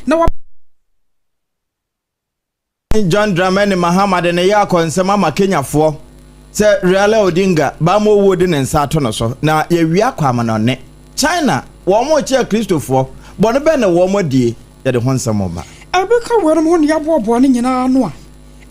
na wa. John Dramani Mahama de ne yɛ akɔnsɛm ama Kenyafoɔ sɛ Raila Odinga baama owuo de ne nsa ato no so na yɛwia kɔ amanɔne. China, wɔn rekyɛ Kristofoɔ, bɔne bɛn na wɔn adie? Yɛde ho nsɛm reba. Ɛbɛka weinom ho na yɛaboaboa ne nyinaa ano a,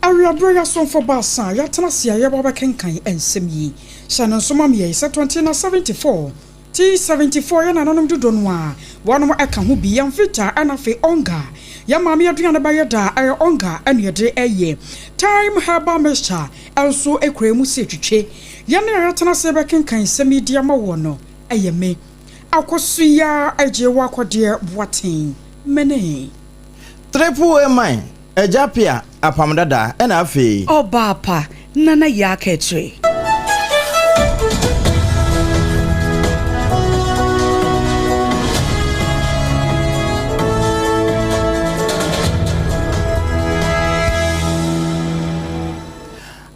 awiaberɛ yi asomfo baasa a yɛatena ase a yɛreba abɛkenkan nsɛm yi. Hyɛ no nso ma me yei sɛ 20 na 74 T74 yɛ nananom dodoɔ no ara wɔnom ka ho bi, yɛn fitaa ɛna afei onga. Yɛn maame aduane bɛyɛ da a ɛyɛ onga ɛna yɛde ɛyɛ. Thyme herbal mixture nso kura mu sɛ twitwe. Yɛn a yɛatena ase rebɛkenkan nsɛm yi de ama woɔ no ɛyɛ me Akosua Agyewa Kɔdeɛ Boateng. Mene. Triple A man, Agya Pia, Apam Dada, ɛna afei. Ɔbaa pa, Nana Yaa Kɛkyerɛ.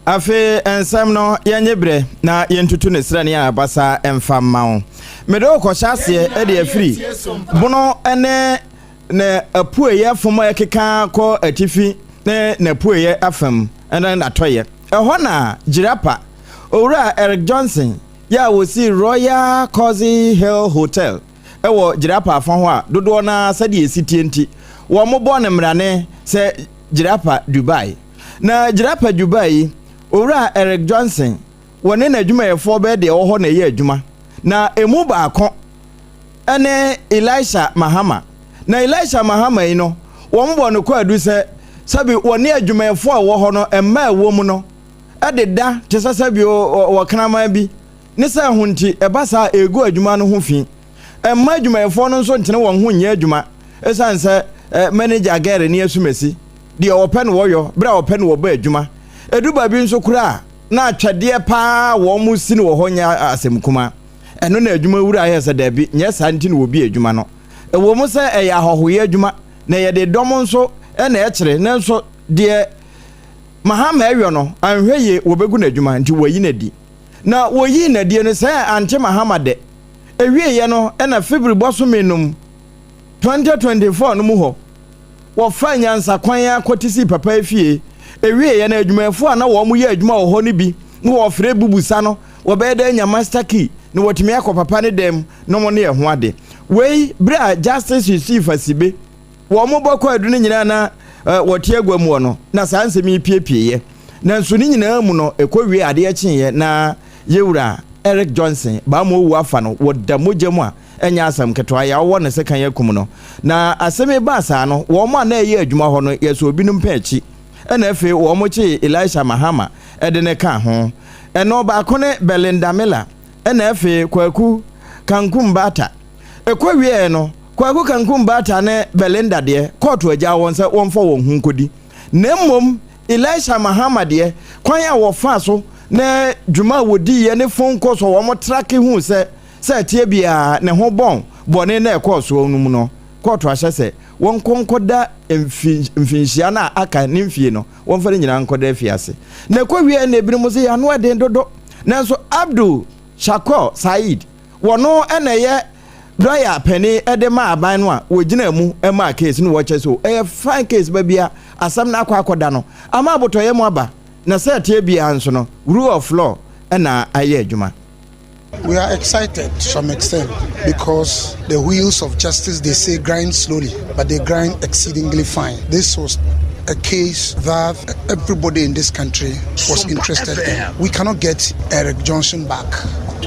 Afei nsɛm no yɛnye berɛ na yɛntutu ne serɛ ne yɛn abasa mfa mma wo. Mede wo kɔhyɛ aseɛ de afiri bono ne ne apueeɛ fam a ɛkeka kɔ atifi ne n'apueeɛ afam ne n'atɔeɛ. Ɛhɔ na Jirapa, Owura Eric Johnson yɛ a wɔsii Royal Cosy Hill Hotel wɔ Jirapa afa hɔ a dodoɔ no ara sɛdeɛ ɛsi teɛ nti wɔbɔ no mmarane sɛ Jirapa Dubai. Na Jirapa Dubai yi, Owura Eric Johnson wɔne n'adwumayɛfoɔ bɛyɛ deɛ ɛwɔ hɔ na ɛyɛ adwuma na ɛmu baako ne Elisha Mahama. Na Elisha Mahama yi no, wɔbɔ no kwaadu sɛ sɛbi wɔne adwumayɛfoɔ a ɛwɔ hɔ no mma a ɛwɔ mu no deda te sɛ sɛbi wɔ kraman bi ne sɛ ɛho nti ɛba saa a ɛgu adwuma no ho fi. Ɛmma adwumayɛfoɔ no nso ntene wɔn ho nyɛ adwuma ɛsiane sɛ manager Gary ne asumasi deɛ wɔpɛ no wɔyɔ berɛ a wɔpɛ no wɔbɔ adwuma. Ɛdu baabi nso koraa a na atwɛdeɛ paa wɔn si no wɔ hɔ nyɛ asɛm kumaa. Ɛno na adwuma wura yɛɛ sɛ dabi, nyɛ saa nti na wɔbie adwuma no. Ɛwɔ mu sɛ ɛyɛ ahɔhoyɛ adwuma na yɛde dɔm nso na ɛkyere, nanso deɛ Mahama ɛyɔ no, anhwɛ yie wɔbɛgu no adwuma nti wɔayi no adi. Na wɔyii no adie no, sɛ ante Mahama dɛ. Ɛwieeɛ no na Febri bɔsome num, 2024 no mu hɔ, Wɔfaa nyansakwan ara kɔte sii papa yi fie. Ɛwieeɛ no, adwumayɛfoɔ a na wɔyɛ adwuma wɔ hɔ no bi na wɔfrɛ bubusa no, wɔbɛyɛ dɛ anya master key na wɔatumi akɔ papa no dan mu na wɔne ɛho ade. Wei, berɛ a Justice Yusuf Asibe, wɔbɔ kwaadu no nyinaa na wɔte agua mu hɔ no, na saa nsɛm yi piepieeɛ. Nanso ne nyinaa mu no, ɛkɔwiee adeɛ kyeeɛ na Yɛwura Eric Johnson, Baamu owu afa no, wɔda mogya mu a ɛnyɛ asɛm ketewa, yɛ a wɔwɔ ne sekan akum no. Na asɛm yi baa saa no, wɔn a na ɛyɛ adwuma hɔ no yɛsɔɔ binom pɛn akyi, ɛnna afei wɔkyee Elisha Mahama de no kaa ho. Ɛno baako ne Belinda Miller, ɛnna afei Kwaku Kankumbata. Ɛkɔwieeɛ no, Kwaku Kankumbata ne Belinda deɛ, kɔɔto agyaa wɔn sɛ wɔmfa wɔn ho nkɔdi. Na mmom Elisha Mahama deɛ, kwan a wɔfaa so ne dwuma a wɔdiiɛ ne phone calls a wɔtrake huu sɛ Sɛ ɛteɛ biara, ne ho bɔn bɔne no a ɛkɔɔ soɔ no mu no, kɔɔto ahyɛ sɛ wɔnkɔ nkɔda mfinhyia no a aka ne mfie no, wɔmfa ne nyinaa nkɔda afiase. Na ɛkɔwieɛ no, ebinom se ano ɛden dodo. Nanso Abdul Shakur Said, wɔno na ɛyɛ lɔya panin de ma aban no a wɔgyinaa mu maa case no, wɔkyɛ sɛ ɛyɛ fine case, baabi a asɛm no akɔ akɔda no, ama abotɔyam aba. Na sɛ ɛteɛ biara nso no, rule of law na ayɛ adwuma. We are excited to some extent because the wheels of justice, they say, grind slowly, but they grind exceedingly fine. This was a case that everybody in this country was interested in. We cannot get Eric Johnson back,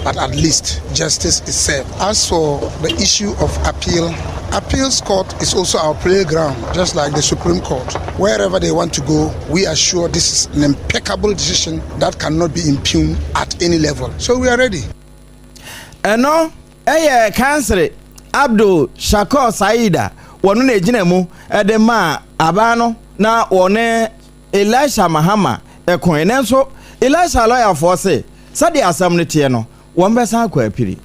but at least justice is served. As for the issue of appeal, appeals court is also our playground, just like the Supreme Court. Wherever they want to go, we are sure this is an impeccable decision that cannot be impugned at any level. So we are ready. Ɛno yɛ Kansere Abdul Shakur Saeed a wɔno na ɛgyina mu de maa aban no na wɔne Elisha Mahama koe. Nanso Elisha lɔyafoɔ se sɛdeɛ asɛm no teɛ no, wɔbɛsan akɔ apiri.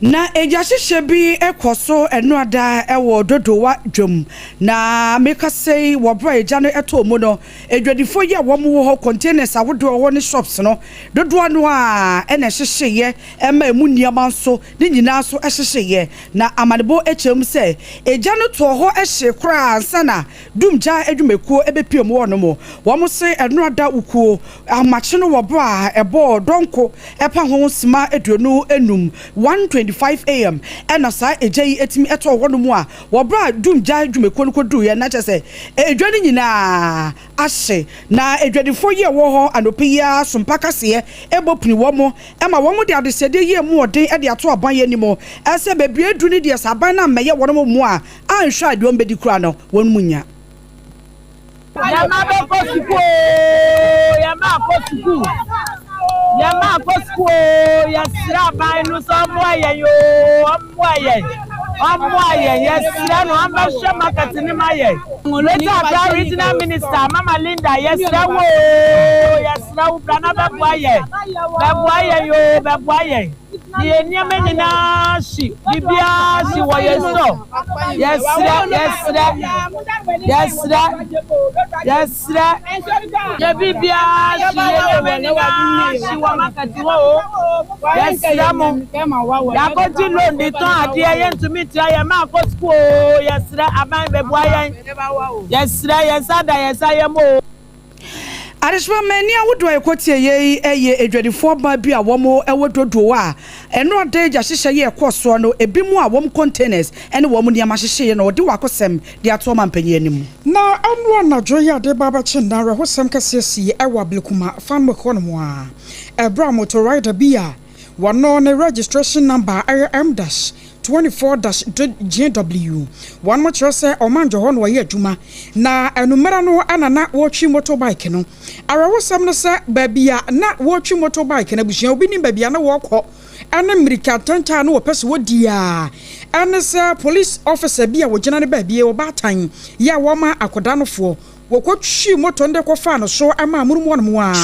Na egya hyehye bi kɔ so ɛnoada wɔ Dodowa dwam. Na mekasa yi wɔ berɛ a egya no tɔɔ mu no, adwadifoɔ yi a wɔn wɔ hɔ, containers ahodoɔ ɛwɔ ne shops no, dodoɔ no ara na ɛhyehyeeɛ ma emu nneɛma nso ne nyinaa nso hyehyeeɛ. Na amanebɔ kyerɛ mu sɛ egya no tɔɔ hɔ hyee koraa ansa na Dumgya adwumakuo bɛpue mu hɔ nom. Wɔn se ɛnoada wukuo ahomakye no wɔ berɛ a ɛbɔɔ dɔnko ɛpa ho sima 25, 1:25 AM, ɛna saa egya yi tumi tɔɔ hɔ nom a wɔ berɛ a Dumgya adwumakuo no kɔduruiɛ no na kyerɛ sɛ edwa no nyinaa ahye. Na adwadifoɔ yi a ɛwɔ hɔ anɔpa yi ara so mpa kaseɛ bɔ pini wɔn ma wɔn de adesrɛdeɛ yi a ɛmu ɔden de ato aban yi anim sɛ baabi a aduru no deɛ sɛ aban no ammɛyɛ wɔn mmoa a anhwɛ a deɛ wɔbɛdi koraa no wɔn mu nnya. Yɛn mma bɛkɔ sukuu oo, yɛn mma akɔ sukuu. Yɛn mma akɔ sukuu oo, yɛsrɛ aban no sɛ ɔmmoa yɛn oo, ɔmmoa yɛn, ɔmmoa yɛn, yɛsrɛ no ɔmbɛhwɛ market no ma yɛn. Greater Accra Regional Minister Mama Linda, yɛsrɛ wo oo, yɛsrɛ wo bra na bɛboa yɛn, bɛboa yɛn oo, bɛboa yɛn. Ne yɛn nneɛma nyinaa hye, biribiara hye wɔ yɛn so. Yɛsrɛ, yɛsrɛ, yɛsrɛ, yɛsrɛ. Yɛn biribiara hye, yɛn nneɛma nyinaa hye wɔ market hɔ o. Yɛsrɛ mo. Yɛakɔgye loan de tɔn adeɛ, yɛntumi ntua, yɛn mma akɔ sukuu o. Yɛsrɛ, aban bɛboa yɛn. Yɛsrɛ, yɛn nsa da yɛn nsa yam o. Adesoa manni ahodoɔ a ɛkɔ tie yei yɛ adwadifoɔ mmaa bi a wɔn wɔ Dodoɔ a ɛno ada agya hyehyɛ yɛ ɛkɔɔ soɔ no ebi mu a wɔn containers ne wɔn nneɛma hyehyeeɛ na wɔde wɔn akosɛm de ato ɔmanpanyin anim. Na ɛno anadwo yi ade ba abɛkye nnɛ awerɛhosɛm kɛseɛ sii wɔ Ablekuma Fanmuk hɔnom a ɛberɛ a motor rider bi a wɔno ne registration number yɛ M-. 24 dash JW, Wɔnom kyerɛ sɛ ɔmanjɔ hɔ na ɔyɛ adwuma na anummerɛ no na na wɔretwi motor bike no. Awerɛhosɛm ne sɛ baabi a na wɔretwi motor bike no abusua obi nim baabi a na wɔrekɔ ne mmirika ntɛntɛn a na wɔpɛ sɛ wɔdi a ɛne sɛ police officer bi a ɔgyina ne baabi ɔbaatan yɛ a wɔma akwadaa no foɔ Wɔkɔtwii moto no de kɔfaa no so maa amonom hɔnom ara.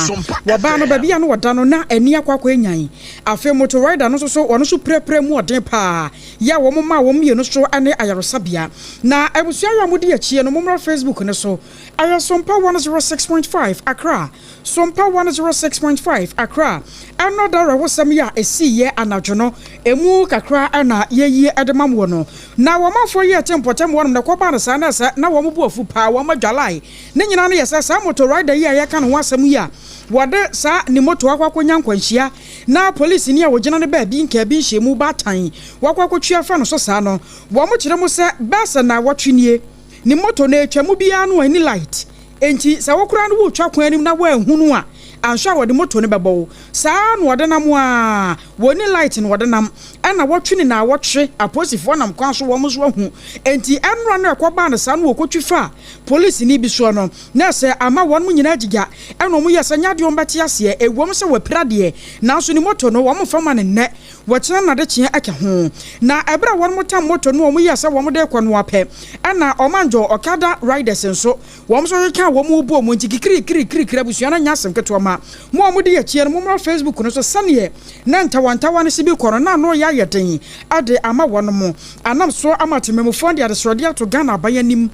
Wɔbaa no, baabi a na ɔda no, na ani akɔ akɔanyan. Afei moto rider no nso so, ɔno nso pirapira mu ɔden pa ara, yɛ a wɔmaa wɔn mmienu so ne ayaresabea. Na abusua yi a modi akyie no, mommra Facebook no so. Ɛyɛ Sompa 106.5 Accra. Sompa 106.5 Accra. Ɛnnɔ da awerɛhosɛm yi a ɛsiiɛ anadwo no, ɛmu kakra na yɛyi de ma moɔ no. Na wɔn manfoɔ yi ɛte mpɔtam hɔnom na ɛkɔbaa no saa na sɛ na wɔn bo afu paa, wɔn adwalae. Ne nyinaa no yɛ sɛ saa motor rider yi a yɛreka ne ho asɛm yi a wɔde saa ne motor akɔ akɔnya nkwanhyia na polisini a ɔgyina ne baabi nkaabi nhyiamu baatan wakɔ akɔtwi afa no so saa no, wɔn kyerɛ mu sɛ bɛyɛ sɛ naawɔtwe nie ne motor no ɛretwa mu biara no ɛnni light. Enti sɛ wo koraa no woretwa kwan anim na woanhu no a, anhwɛ a wɔde moto no bɛbɔ wo. Saa ara na wɔde nam ara, wɔnni light na wɔde nam, ɛna wɔtwe ne naawɔtwe, apolisifoɔ nam kwan so wɔn nso ahu. Enti ɛnora no ɛkɔbaa no saa no wɔkɔtwi faa polisini bi soɔ no, na ɛsɛ ama wɔnom nyinaa agyigya, ɛna wɔn yɛɛ sɛ nyɛ adeɛ wɔn bɛte aseɛ, ɛwom sɛ wapira deɛ, nanso ne moto no wɔmfa ma no nnɛ, wɔkyena n'adekyeɛ ɛka ho. Na ɛberɛ a wɔnom tam moto no wɔn yɛɛ sɛ wɔn de rekɔ no ara pɛ, ɛna Ɔmanjɔ Okada riders nso Wɔn nso keka wɔn mu bɔɔ mu nti kikirikirikirikiri abusua no anyɛ asɛm ketewa ma mo a modi akyiɛ no mommra Facebook no so sɛdeɛ na ntawantawa no si bi kɔ no na ano reyɛ ayɛ den de ama wɔn mo anam so ama atemammufoɔ de adesrɛdeɛ ato Ghana aban anim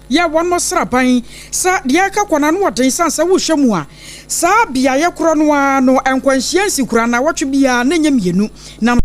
yɛ wɔn mo sraban sɛ deɛ ɛreka kɔ no ano ɔden sane sɛ wohwɛ mu a saa beaeɛ korɔ no ara no nkwanhyia nsi koraa nnawɔtwe biara na ɛnyɛ mmienu nam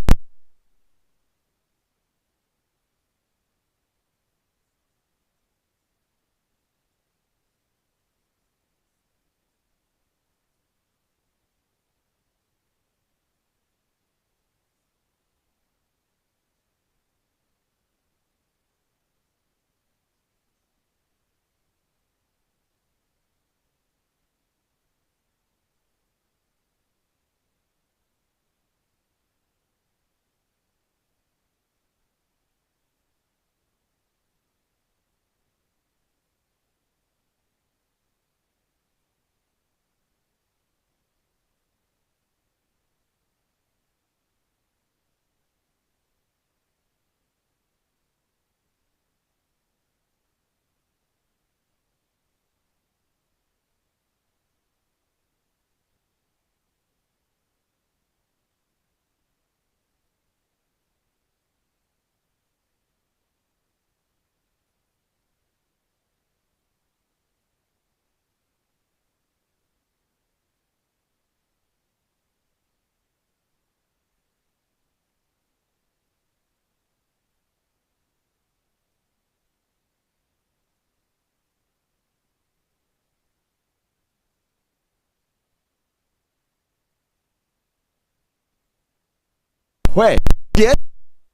Hwɛ, deɛ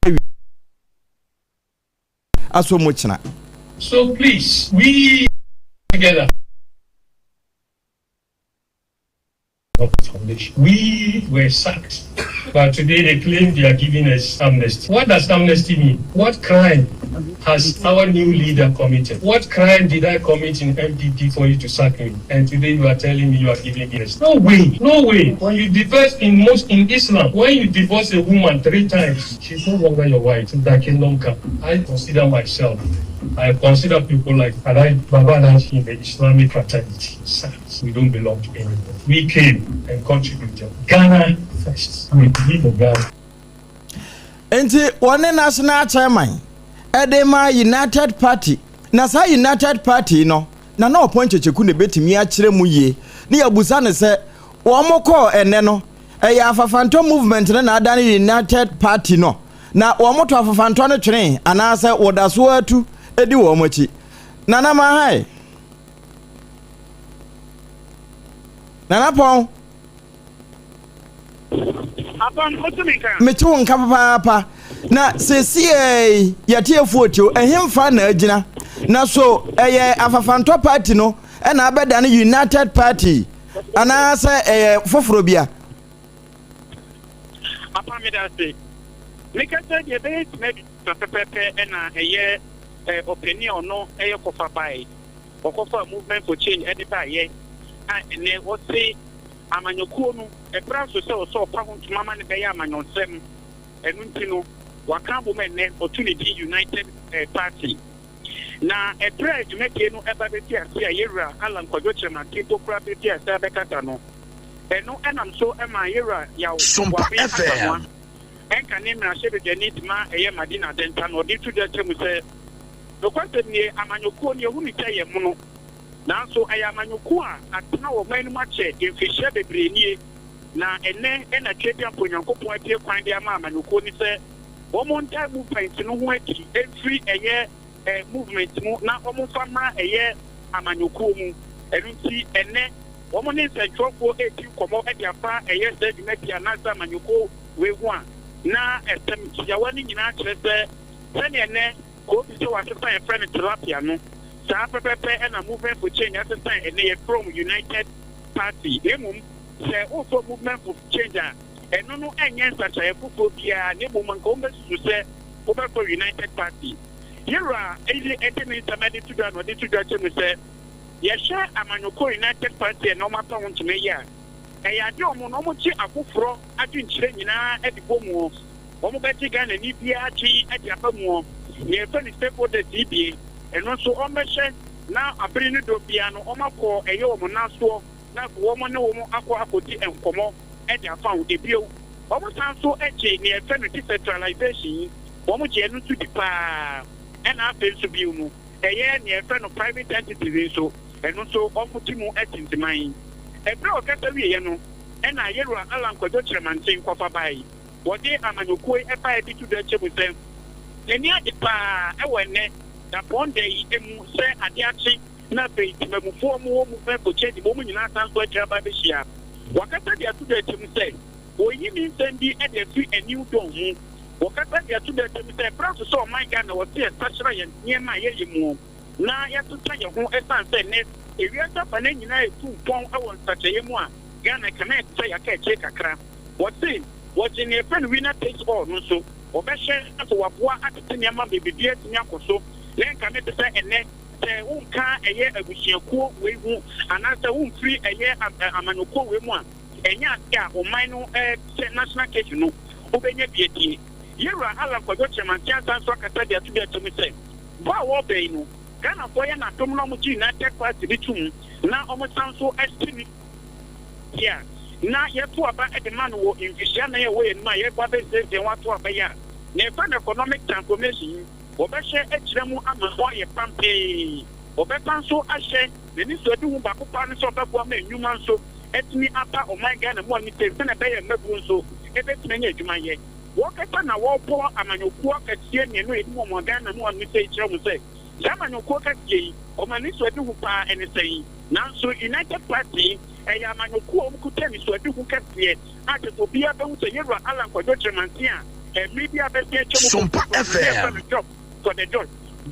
awie asɔ mu kyena. So please, we together. Foundation. We were sacked, but today they claim they are giving us amnesty. What does amnesty mean? What crime has our new leader committed? What crime did I commit in MDD for you to sack me? And today you are telling me you are giving me amnesty. No way, no way. When you divorce in most in Islam, when you divorce a woman three times, she's no longer your wife. To that kingdom come. I consider myself I consider people like Alai Baba in the Islamic fraternity. Sacked. We don't belong to anyone. We came and contributed. Ghana first. We believe in Ghana. Nti wɔne national chairman ɛde ma United Party na saa United Party no na na ɔpɔn kyekyeku na ebetumi akyerɛ mu yie ne yɛbusa ne sɛ wɔn kɔɔ ɛnɛ no ɛyɛ afafantɔ movement no na adane United Party no na wɔn to afafantɔ no twene anaasɛ wɔda so atu edi wɔn akyi nana mahai nana pɔn. Mete wo nka papaapa. Na seesei yɛtiefoɔ tio, ɛhemfa na agyina? Na so ɛyɛ Afafantɔ Party no ɛna abɛdane United Party anaasɛ ɛyɛ foforɔ bia? Apa meda ase. Meka sɛ deɛ ɛbɛyɛ sima bi pɛpɛpɛ ɛna ɛyɛ ɔpanin a ɔno ɛyɛ kɔfa bae. Ɔkɔfa Movement for Change ɛde baeɛ a ɛnɛ wɔse amanyɔkuo no, ɛberɛ aso sɛ ɔsɛ ɔpa ho ntoma ma no bɛyɛ amanyɔnsɛm. Ɛno nti no, waka abom ɛnnɛ, ɔto ne din United Party. Na ɛberɛ a dwumadie no ɛba bɛfi ase a Yɛwura Allan Kwadwo Kyerematen mpo koraa bɛfi ase abɛkasa no, ɛno ɛnam so maa Yɛwura Yaw Boaben Asamoah ɛnka ne mmarahyɛbadwani dema ɛyɛ Madina Adenta no, ɔde to dwa kyerɛ mu sɛ, Nokwasɛm nie, amanyɔkuo no yɛhu no sɛ ɛyɛ mono. Nanso ɛyɛ amanyɔkuo a atena wɔ ɔman no mu akyɛ mfirihyia bebree nie, na ɛnnɛ na Tweaduampo Nyankopɔn abue kwan de ama amanyɔkuo no sɛ wɔn nda movement no ho adi mfiri ɛyɛ movement mu na wɔn mfa mmra ɛyɛ amanyɔkuo mu. Ɛno nti ɛnnɛ wɔn ne nsɛntwerɛfoɔ redi nkɔmmɔ de afa ɛyɛ saa dwumadie anaasɛ amanyɔkuo wei ho a, na ɛsɛm tiawa no nyinaa kyerɛ sɛ sɛdeɛ ɛnnɛ Kofi sɛ wɔasesa yɛfrɛ no tilapia no, saa pɛpɛpɛ na Movement for Change asesa ɛnnɛ yɛfrɛ wɔn United Party. Na mmom sɛ wofrɛ Movement for Change a, ɛno no ɛnyɛ nsakyeraeɛ foforɔ biara na mmom anka wɔbɛsusu sɛ wobɛfrɛ United Party. Yɛwura yi de ne nsɛm de to dwa na ɔde to dwa kyɛ mu sɛ yɛhwɛ amanyɔkuo United Party a ɛnnɛ wɔapa ho ntoma yi a, ɛyɛ adeɛ a wɔn no wɔgye afoforɔ adwenkyerɛ nyinaa de bɔ mu. Wɔn bɛgye Ghana ni biara adwen de aba muɔ. Nea yɛfrɛ no stakeholders yi bie, ɛno nso wɔn bɛhwɛ na abere ne dɔ biara no wɔn akɔ ɛyɛ wɔn nan soɔ na afei wɔn ne wɔn akɔ akɔdi nkɔmɔ de afa ho. Ebio, wɔn san nso gye nea yɛfrɛ no decentralization yi, wɔn gye ɛno nso di paa. Ɛna afei nso bio no, ɛyɛ nea yɛfrɛ no private entities yi nso, ɛno nso wɔn gye mu tintiman. Ɛberɛ a ɔkasa wieɛ no, ɛna Yɛwura Allan Kwadwo Kyerɛmanten kɔfa bae. Wɔde amanyɔkuo yi baeɛ de to dwa kyɛ mu sɛ, n'ani agye pa ara wɔ ɛnnɛ dapɔn da yi mu sɛ adeɛ akye na afei temamufoɔ a wɔwɔ mu rekɔkyɛ adi ma wɔn nyinaa asan nso akyiri aba abɛhyia. Wɔakasa de ato dwa kyɛ mu sɛ, wɔreyi ne nsɛm bi de afiri A New Dawn mu. Wɔkasa de ato dwa kyɛ mu sɛ, ɛberɛ aso sɛ ɔman Ghana wɔse yɛsakyera yɛn nneɛma a yɛyɛ mu na yɛasesa yɛn ho ɛsiane sɛ nnɛ ewiase afanan nyinaa retu mpɔn wɔ nsakyeraeɛ mu a Ghana ɛkame ayɛ te sɛ yɛaka akyire kakra. Wɔse wɔgye nea yɛfrɛ no winner takes all no nso, wɔbɛhwɛ na sɛ wɔaboa atete nneɛma ma biribiara atumi akɔ so. Na ɛnkame te sɛ ɛnnɛ, sɛ wonka ɛyɛ abusuakuo wei ho anaasɛ womfiri ɛyɛ amanyɔkuo wei mu a, ɛnyɛ adeɛ a ɔman no sɛ national cake no wobɛnya bi adie. Yɛwura Allan Kwadwo Kyerematen asan nso akasa de ato dwa akyerɛ mu sɛ, bɔ a wɔreba yi no, Ghanafoɔ yɛ no adom na wɔgye United Party no tom na wɔsan nso te ne Deɛ a na yɛto aba de ma no wɔ mfirihyia nnan a ɛwɔ yɛn anim a yɛrebɔ abɛsiesie ho ato aba yi a na yɛfrɛ no economic transformation yi, wɔbɛhwɛ akyerɛ mu ama ho ayɛ pampee. Wɔbɛsan nso ahyɛ n'anisoadehu baako paa ne sɛ ɔbɛboa ma nnwuma nso atumi aba ɔman Ghana mu anite sɛnea ɛbɛyɛ a mmabunu nso bɛtumi anya adwuma ayɛ. Wɔkasa na wɔrebɔ amanyɔkuo akɛseɛ mmienu a yɛnim wɔn wɔ Ghana mu anite yi kyerɛ wɔn sɛ saa amanyɔkuo kɛseɛ yi wɔn anisoadehu paa ne sɛn? Nanso United Party yɛ amanyɔkuo a wɔkuta anisoadehu kɛseɛ a kyerɛ sɛ obiara bɛhu sɛ Yɛwura Allan Kwadwo Kyerematen a Mmere bi a abɛsen atwa mu kɔ mpo koraa no, na yɛfrɛ no Job for the Joy,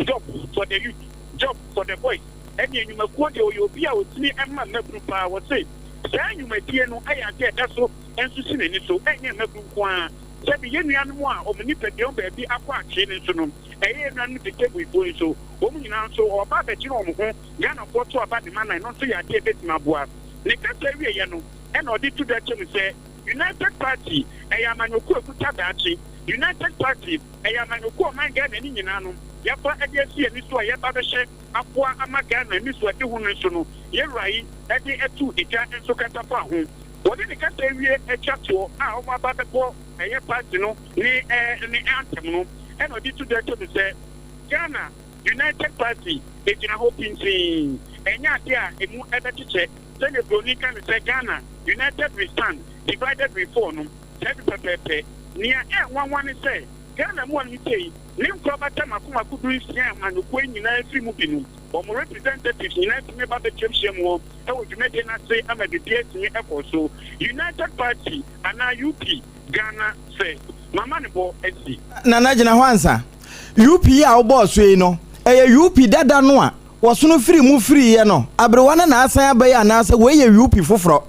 Job for the Youth, Job for the Boys, ɛne nnwumakuo deɛ ɔyɛ obi a ɔtumi ma mmabunu paa. Wɔse saa nnwumadie no yɛ adeɛ a ɛda so nso si n'ani so, ɛnyɛ mmabunu nko ara. Sɛbi yɛn nuanom a wɔn nipadua mu baabi akɔ akyee no nso no, ɛyɛ yɛn nuanom disabled-foɔ yi nso, wɔn nyinaa nso wɔba abɛgyene wɔn ho, Ghanafoɔ to aba de ma no a, ɛno nso yɛ adeɛ a ɛbɛtumi aboa. Ne kasa awieɛ no, ɛna ɔde to dwa kyɛ mu sɛ, United Party, ɛyɛ amanyɔkuo a ɛkuta daakye. United Party, ɛyɛ amanyɔkuo a ɔman Ghana ani nyinaa no, yɛafa de asi yɛn ani so a yɛreba abɛhyɛ aboa ama Ghana anisoadehu no nso no, yɛn wura yi de ato dwa nso kasa faa ho. Wɔde ne kasa awie atwa toɔ a wɔaba abɛbɔ ɛyɛ party no ne ne anthem no, ɛna ɔde to dwa kyɛ mu sɛ, Ghana United Party gyina hɔ pintinn, ɛnyɛ adeɛ a ɛmu bɛkyekyɛ. Sɛdeɛ buroni ka no sɛ Ghana, United we stand, divided we fall no, saa bi pɛpɛɛpɛ. Nea ɛyɛ nwanwa ne sɛ, Ghana mu a mete yi, ne nkorabata mako mako dunsia a amanyɔkuo yi nyinaa firi mu bi no, wɔn representatives nyinaa tumi ba bɛkyerɛm hyiam hɔ wɔ dwumadie no ase ama biribiara tumi kɔɔ so. United Party anaa UP, Ghana First. M'amanebɔ asi. Nana gyina hɔ ansa. UP yi a wobɔɔ so yi no, ɛyɛ UP dada no a wɔsono firii mu firiiɛ no, aberewa no na asan aba yi anaasɛ wei yɛ UP foforɔ?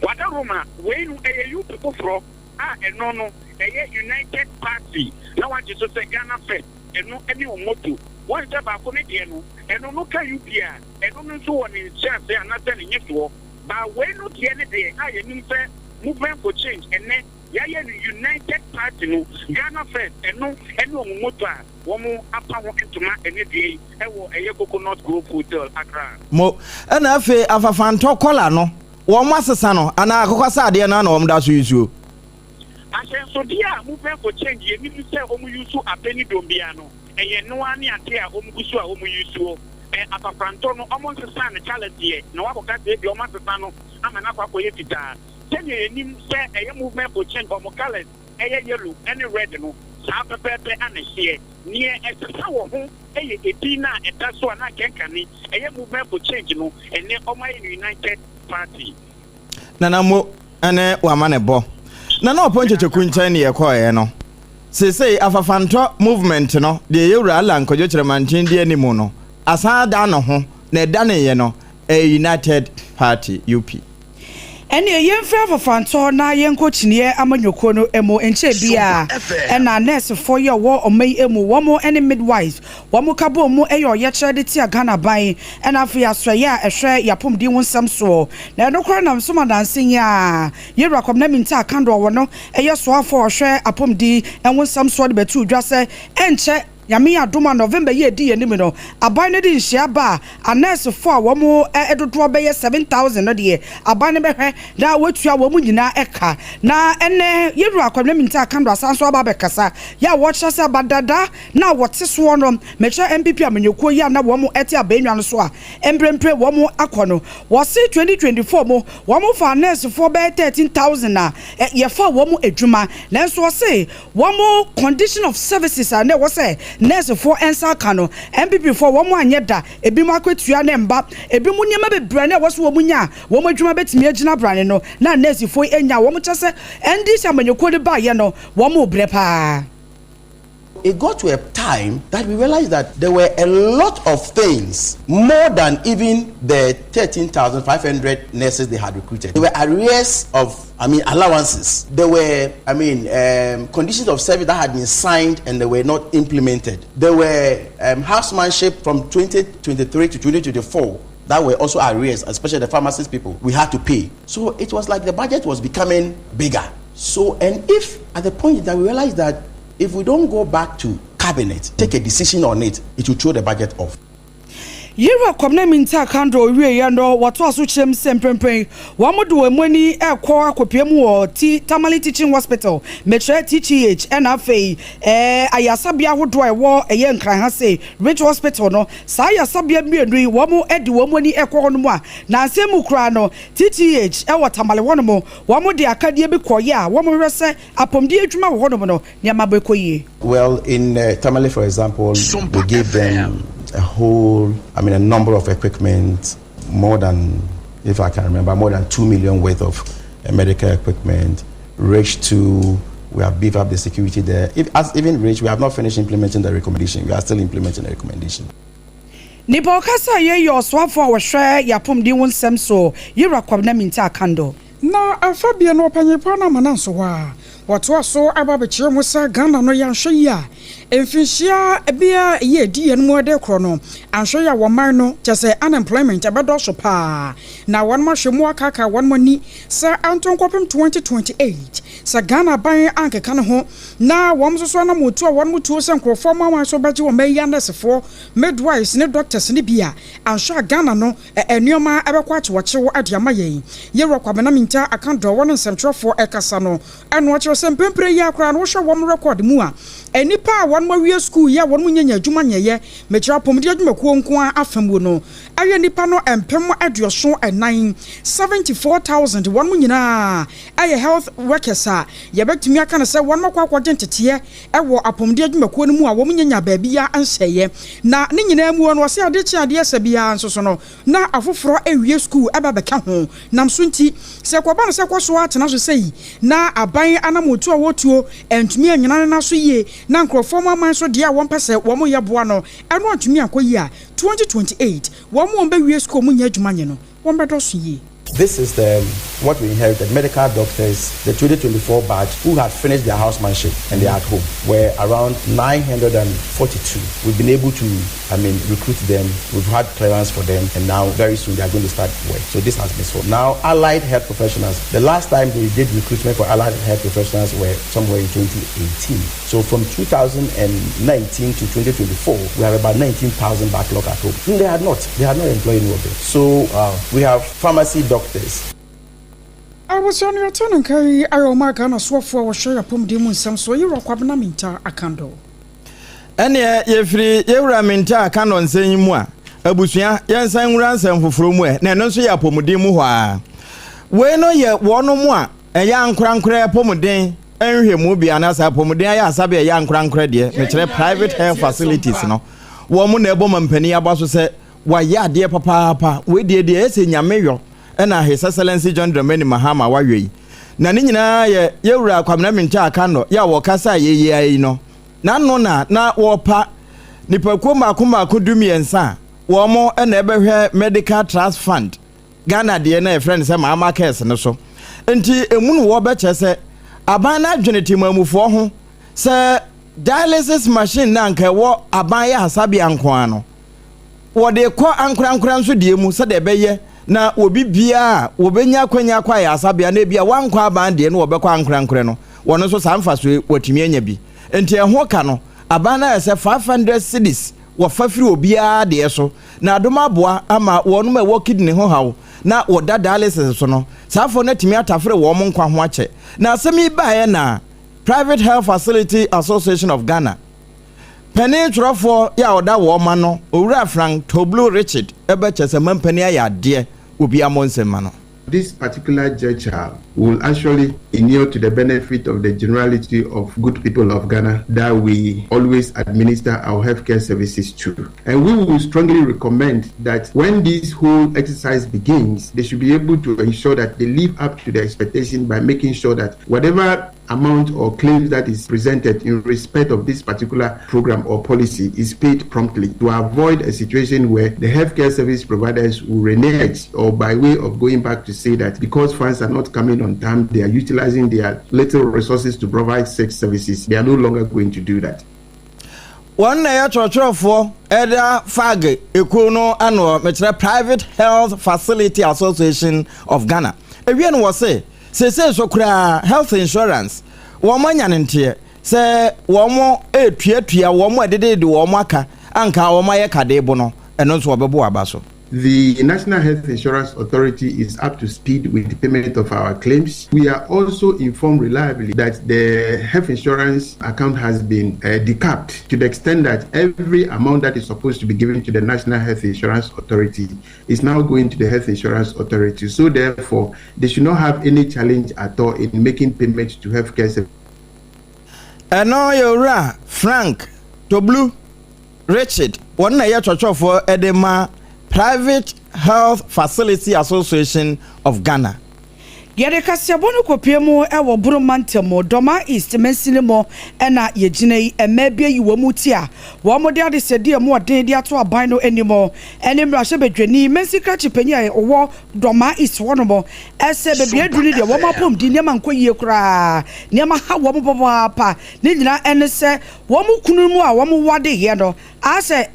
Wada Roma, wei no ɛyɛ UP foforɔ a ɛno no ɛyɛ United Party na wagye so sɛ Ghana First, ɛno ne wɔn motto. Woahu sɛ baako no deɛ no, ɛno no ka UP a, ɛno no nso wɔ ne nhyɛaseɛ anaasɛ ne nyesoɔ. But wei no deɛ ne deɛ a yɛnim sɛ Movement for Change ɛnnɛ yɛayɛ no United Party no, Ghana First, ɛno ne wɔn motto a Wɔapa ho ntoma ɛnnɛ dua yi wɔ ɛyɛ Coconut Grove Hotel, Accra. Mo, ɛna afei afafantɔ kɔla no, wɔn asesa no anaa akokɔsradeɛ no ara na wɔn da so use? Ahyɛnsodeɛ a Movement for Change yɛnim sɛ wɔn use abɛ ne dɔm biara no, ɛyɛ ɛno ara ne adeɛ a wɔn gu so a wɔn use. Ɛ, afafrantɔ no, wɔn nsesaa no colours deɛ, na wɔakɔka sɛ ebia wɔn asesa no ama no akɔ akɔyɛ fitaa. Sɛdeɛ yɛnim sɛ ɛyɛ Movement for Change wɔn colours ɛyɛ yellow ne red no, saa pɛpɛɛpɛ na ɛteɛ. Neɛ ɛsesa wɔ ho yɛ edin no a ɛda so a na kɛnkane ɛyɛ Movement for Change no, ɛnnɛ wɔayɛ no United Party. Nana Mo ne w'amanebɔ. Nana Ɔpɔn Kyekyeku nkyɛn ne yɛkɔeɛ no. Seesei Afafantɔ movement no, deɛ Yɛwura Allan Kwadwo Kyeremanteng di anim no, asan adan ne ho, na ɛdaneeɛ no, ɛyɛ United Party, UP. Ɛnneɛ yɛmfiri Afafantɔ na yɛnkɔ Kyiniiɛ amanyɔkuo no mu. Nkyɛɛ biara na nɛɛsefoɔ yi a wɔwɔ ɔman yi mu, wɔn ne midwives, wɔn ka bɔɔ mu yɛ ɔyɛkyerɛ de tia Ghana aban na afei asoɛeɛ a ɛhwɛ yɛn apɔmuden ho nsɛm soɔ. Na ɛno koraa nam so ma nansa yi ara Yɛwura Kwabena Mintah Akandoh a ɔno yɛ soafoɔ a ɔhwɛ apɔmuden ho nsɛm soɔ de bɛtoo dwa sɛ ɛnkyɛ Nyame yɛ adom a November yi a ɛdi yɛn anim no, aban no de nhyia ba a, anɛɛsefoɔ a wɔn dodoɔ bɛyɛ 7,000 no deɛ, aban no bɛhwɛ na wɔatua wɔn nyinaa ka. Na ɛnnɛ, yɛn Wura Kwabena Mintah Akandoh asan nso aba abɛkasa, yɛ a wɔkyerɛ sɛ aba dada no a wɔte soɔ no, mekyerɛ NPP amanyɔkuo yi a na wɔn te abannwa no so a mprempren wɔn akɔ no, wɔse 2024 mu wɔn faa anɛɛsefoɔ bɛyɛ 13,000 a yɛfaa wɔn adwuma, nanso wɔse Wɔn condition of services a na ɛwɔ sɛ nursefoɔ nsa ka no, NPP foɔ wɔn anyɛ da, ebinom akatua no mba, ebinom nneɛma bebree a na ɛwɔ sɛ wɔn nya a wɔn adwuma bɛtumi agyina brane no, na nursefoɔ yi nnya. Wɔn kyɛ sɛ NDC amanyɔkuo no baeɛ no, wɔn rebrɛ paa. It got to a time that we realized that there were a lot of things more than even the 13,500 nurses they had recruited. There were arrears of, I mean, allowances. There were, I mean, um, conditions of service that had been signed and they were not implemented. There were um, housemanship from 2023 to 2024 that were also arrears, especially the pharmacist people, we had to pay. So it was like the budget was becoming bigger. So, and if at the point that we realized that if we don't go back to cabinet, take a decision on it, it will throw the budget off. Yewura Kwabena Mintah Kandor wieeɛ no, wɔtoa so kyerɛ mu sɛ mprempren wɔde wɔn ani rekɔ akɔpue mu wɔ T Tamale Teaching Hospital, mekyerɛ TTH, ɛna afei ɛɛ ayarsabea ahodoɔ a ɛwɔ ɛyɛ Nkran ha sei, Ridge Hospital no. Saa ayarsabea mmienu yi, wɔde wɔn ani rekɔ hɔnom a, nansa yi mu koraa no, TTH wɔ Tamale hɔnom, wɔde akadeɛ bi kɔeɛ a wɔhwehwɛ sɛ apɔmuden adwuma wɔ hɔnom no, nneɛma bɛkɔ yie. Well, in uh, Tamale, for example, we gave them a whole, I mean, a number of equipment, more than, if I can remember, more than 2 million worth of uh, medical equipment. Reach 2, We have beefed up the security there. If, as even Rich, we have not finished implementing the recommendation. We are still implementing the recommendation. Nipa ɔkasa yɛ yɛ ɔsoafo a wɔhwɛ yɛn apɔmuden ho nsɛm so, Yewura Kwabena Mintah Akandoh. Na ɛfa bia no ɔpanyin paa no ama no nso hɔ a wɔtoa so ba bɛkyerɛ mu sɛ Ghana no yɛanhwɛ yie a mfinhyia bia yɛ ɛdi yɛn mu ɛde korɔ no anhwɛ yie a wɔn man no kyɛ sɛ unemployment ɛbɛdɔɔso paa na wɔn ahwɛ mu akaakaa wɔn ani sɛ ɛnto nkɔpem 2028 sɛ Ghana aban ankeka ne ho na wɔn nso so anamotuo a wɔn tuo sɛ nkurɔfoɔ aman so bɛgye wɔn ayi anɛsefoɔ, midwives ne doctors no bi a anhwɛ a Ghana no nneɛma bɛkɔ akyewakyew de ama yɛn. Yewura Kwabena Mintah Akandoh wɔ ne nsɛmtwerɛfoɔ ɛkasa no ɛno ɔkyerɛ sɛ mprempren yi ara koraa no wohwɛ wɔn record mu a nnipa a wɔn awie sukuu yi a wɔn nyanya adwuma nyɛeɛ mekyerɛ apɔmuden adwumakuo nko ara afa mu no ɛyɛ nnipa no 74,000, 74,000, wɔn nyinaa ɛyɛ health workers a yɛbɛtumi aka no sɛ wɔn akɔ akɔgye nteteɛ wɔ apɔmuden adwumakuo no mu a wɔn nyanya baabi a nhyɛeɛ. Na ne nyinaa mu no, ɔsɛ adeɛ kye adeɛ sɛ biara nso so no na afoforɔ awie sukuu ɛba bɛka ho. Nam so nti sɛ kɔba no sɛ kɔ so atena so sɛyi na aban anamotu a wɔtuo ntumi anyina ne so yie na nkurɔfoɔ mu aman so deɛ a wɔmpɛ sɛ wɔn yɛ boa no ɛno antumi ankɔ yie a, 2028 wɔn a wɔbɛwie sukuu mu nyɛ adwuma nyɛ no wɔn bɛdɔso yie. This is the, what we inherited. Medical doctors, the 2024 batch who had finished their housemanship and they are at home were around 942. We've been able to, I mean, recruit them. We've had clearance for them, and now very soon they are going to start work. So this has been solved. Now, allied health professionals. The last time they did recruitment for allied health professionals were somewhere in 2018. So from 2019 to 2024, we have about 19,000 backlog at home. And they had not. They had not employed any of them. So we have pharmacy doctors. Abusua no yɛto no nka yi ayɛ ɔma Ghana soafoɔ a wɔhwɛ apɔmuden mu nsɛm so, Yɛwura Kwabena Mintah Akandoh. Ɛneɛ yɛfiri yɛwura Mintah Akandoh nsɛm yi mu a, abusua, yɛnsan nwura nsɛm foforɔ mu ɛ, na ɛno nso yɛ apɔmuden mu hɔ a. Wei no yɛ wɔn mu a ɛyɛ ankorankorɛ apɔmuden nhwɛ mu bi anaasɛ apɔmuden ayɛ asabe ɛyɛ ankorankorɛ deɛ, mekyerɛ private health facilities no, wɔn mu na ɛbɔ ma mpanin aba so sɛ wayɛ adeɛ papaapa. Wei deɛ deɛ ɛsɛ Nyame yɔ ɛna His Excellency John Dramani Mahama wayɔ yi, na ne nyinaa yɛ yɛwura Kwamina Mintah Akandoh yɛ a wɔkasa a yɛyɛ yi no n'ano na wɔpa nipakuo mmaako mmaako 13 a wɔn ɛna ɛbɛhwɛ Medical Trust Fund Ghana deɛ na yɛfrɛ no sɛ Mahama Cares no so. Nti emu no wɔbɛkyɛ sɛ aban no adwene temamufoɔ ho sɛ dialysis machine na anka ɛwɔ aban yɛ asabea nko ara no, wɔde kɔ ankorankora nso deɛ mu sɛdeɛ ɛbɛyɛ na obi biara a wɔbɛnya akwanya akɔ ayɛ asabea na ebi a wankɔ aban deɛ no wɔbɛkɔ ankorankorɛ no, wɔn nso saa mfaso yi wɔatumi anya bi. Nti ɛho ka no, aban no ayɛ sɛ 500 cedis wɔfa firi obiara deɛ so na adom aboa ama wɔn a ɛwɔ kidney ho haw na wɔda dialysis so no, saa afɔ no atumi atafere wɔn nkwa ho akyɛ. Na asɛm yi baeɛ na Private Health Facility Association of Ghana panin twerɛfoɔ yɛ a ɔda wɔn ma no, Owura Frank Toblu Richard, ɛbɛkyɛ sɛ mampanin ayɛ adeɛ, obi ammɔ nsɛm ma no. This particular gesture will actually inure to the benefit of the generality of good people of Ghana that we always administer our healthcare services to. And we will strongly recommend that when this whole exercise begins, they should be able to ensure that they live up to the expectation by making sure that whatever amount or claims that is presented in respect of this particular program or policy is paid promptly, to avoid a situation where the healthcare service providers will renege, or by way of going back to say that because funds are not coming on time, they are utilizing their little resources to provide such services. They are no longer going to do that. Wɔn na ɛyɛ twerɛtwerɛfoɔ ɛda PHAG ekuo no ano, mekyerɛ Private Health Facility Association of Ghana. Ewie no wɔ se seesei so koraa health insurance wɔn anya ne nteɛ sɛ wɔn etuatua wɔn ɛdedede wɔn aka anka wɔn ayɛ kade bo no, ɛno nso wɔbɛbɔ aba so. The National Health Insurance Authority is up to speed with the payment of our claims. We are also informed reliably that the health insurance account has been decapped to the extent that every amount that is supposed to be given to the National Health Insurance Authority is now going to the Health Insurance Authority. So therefore, they should not have any challenge at all in making payment to healthcare services. Ɛno yɛ Owura Frank Toblu Richard, wɔn na ɛyɛ twɔtwɔfoɔ ɛde ma Private Health Facility Association of Ghana. Yɛde kaseɛbɔ no kɔpue mu wɔ Bono mantam mu, Dormaa East mansini mu na yɛgyina yi. Mmaa bi ayi wɔn ti a wɔde adesrɛdeɛ a ɛmu ɔden de ato aban no anim ne mmarahyɛbadwani, mansin krakye panyin a ɔwɔ Dormaa East hɔnom sɛ baabi aduru no deɛ wɔn apɔmuden nneɛma nkɔ yie koraa, nneɛma ha wɔn papaapa. Ne nyinaa ne sɛ wɔn kununom a wɔwadeeɛ no asɛ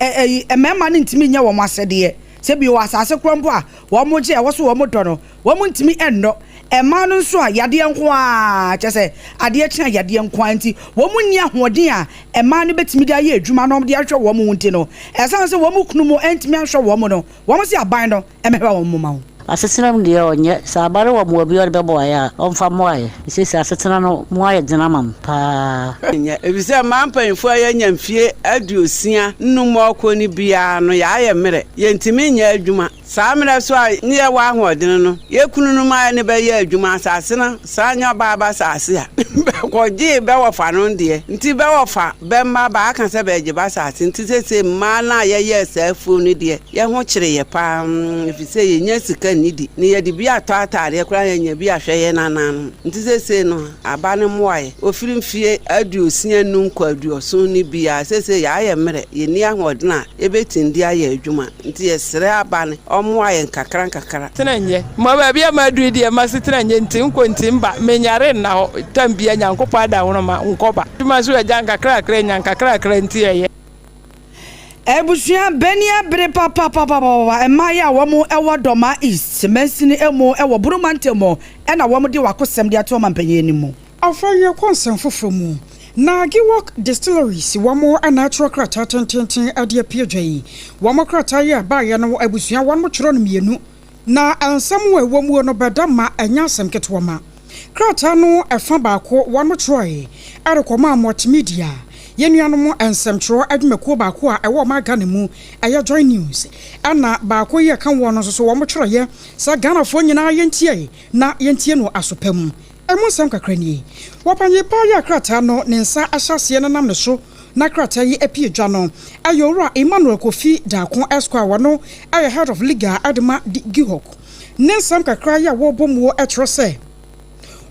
mmarima no ntumi nyɛ wɔn asɛdeɛ. Sɛ bio wɔ asase korɔ mpo a wɔgye a ɛwɔ so wɔdɔ no, Wɔntumi nnɔ mmaa no nso a yadeɛ nko ara, kyerɛ sɛ adeɛ kye a yadeɛ nko ara nti, wɔnni ahoɔden a mmaa no bɛtumi de ayɛ adwuma na wɔde ahwɛ wɔn ho nti no, ɛsiane sɛ wɔn kunu mu antumi anhwɛ wɔn no, wɔn se aban no mmɛhwɛ wɔn mma wɔn. Asetena mu deɛ ɔnyɛ. Sɛ aba no wɔ mmoa bi a ɔde bɛboa yɛ a, ɔmfa mmoa yɛ. Seesei asetena no mu ayɛ den ama me paa. Nyɛ, efisɛ mmaa mpanyimfo a yɛanya mfie aduosia nnum ɔɔkɔ no biara no, yɛayɛ mmerɛ, yɛntumi nyɛ adwuma. Saa mmerɛ so a ne yɛwɔ ahoɔdene no, yɛ kununom a yɛne bɛ yɛɛ adwuma asase no saa nyɛ ɔbaa b'asaase a bɛkɔgyee bɛ wɔfa no deɛ nti bɛ wɔfa bɛ mma bɛaka sɛ bɛɛgye b'asaase nti seesei mmaa no a yɛyɛɛ saa afuo no deɛ yɛ ho kyere yɛ paa ɛfiri sɛ yɛnnya sika nnidi ne yɛde bi atɔ ataadeɛ koraa yɛnya bi ahwɛ yɛ nananom nti seesei no aba no mmoa yɛ ɔfiri mfie 65 kɔ aduɔson no biara seesei yɛayɛ mmerɛ yɛnni ahoɔdene a yɛbɛtumi de ayɛ adwuma. Nti yɛsrɛ aban ɔmmoa yɛn nkakra nkakra. Tena nyɛ. Ma baabi a maduru yi deɛ masetena nyɛ nti nkɔ nti mba menyare nna hɔ tam bia Nyankopɔn adahoroma nkɔ ba. Adwuma so agya nkakrakra nya nkakrakra nti ɛyɛ. Abusua bɛni abere papapapapapa mmaayɛ a wɔn wɔ Dormaa East mansini mu wɔ Bono mantam mu na wɔn de wakosɛm de ato ɔmanpanyin anim mu. Afei yɛkɔ nsɛm foforɔ mu. Na Giwok Distilleries wɔn na atwerɛ krataa tenteenten de apue dwa yi. Wɔn krataa yi a ɛbaeɛ no abusua wɔn twerɛ no mmienu. Na nsɛm a ɛwɔ muo no bɛda ma ɛnyɛ asɛm ketewa ma. Krataa no ɛfa baako wɔn twerɛe de kɔmaa Multimedia, yɛn nuanom nsɛmtwerɛ adwumakuo baako a ɛwɔ ɔman Ghana mu, ɛyɛ Joy News. Ɛna baako yi a ɛka ho no nso so wɔn twerɛeɛ sɛ Ghanafoɔ nyinaa yɛntie na yɛntie no aso pa mu. Emu nsɛm kakra nie. Wɔpanyin paa yi a krataa no ne nsa ahyɛ aseɛ nenam ne so na krataa yi apue dwa no yɛ Owura Emmanuel Kofi Darko Esquire a ɔno yɛ Head of Legal de ma GIHOC. Ne nsɛm kakra yi a wɔrebɔ muo kyerɛ sɛ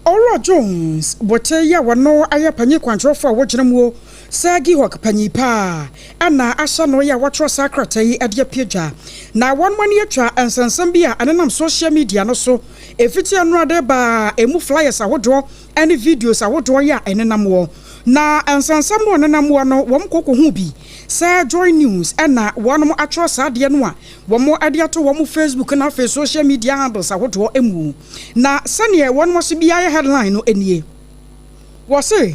Owura Jones Bote yi a ɔno yɛ panyin kwankyerɛfoɔ a wɔgyina muo sɛ GIHOC panyin paa na ahyɛ no yi a wɔatwerɛ saa krataa yi de apue dwa na wɔn ani atwa nsɛnsɛm bi a ɛnenam social media no so Ɛfiti ɛno ade ba a ɛmu flyers ahodoɔ ne videos ahodoɔ yɛ a ɛnenam wɔ. Na nsɛnsɛm no a ɛnenam wɔ no wɔn kɔ kɔhuu bi sɛ Joy News na wɔnom atwerɛ saa adeɛ no a wɔn de ato wɔn Facebook na afei social media handles ahodoɔ mu. Na sɛdeɛ wɔnom ase biara yɛ headline no nie. Wɔse,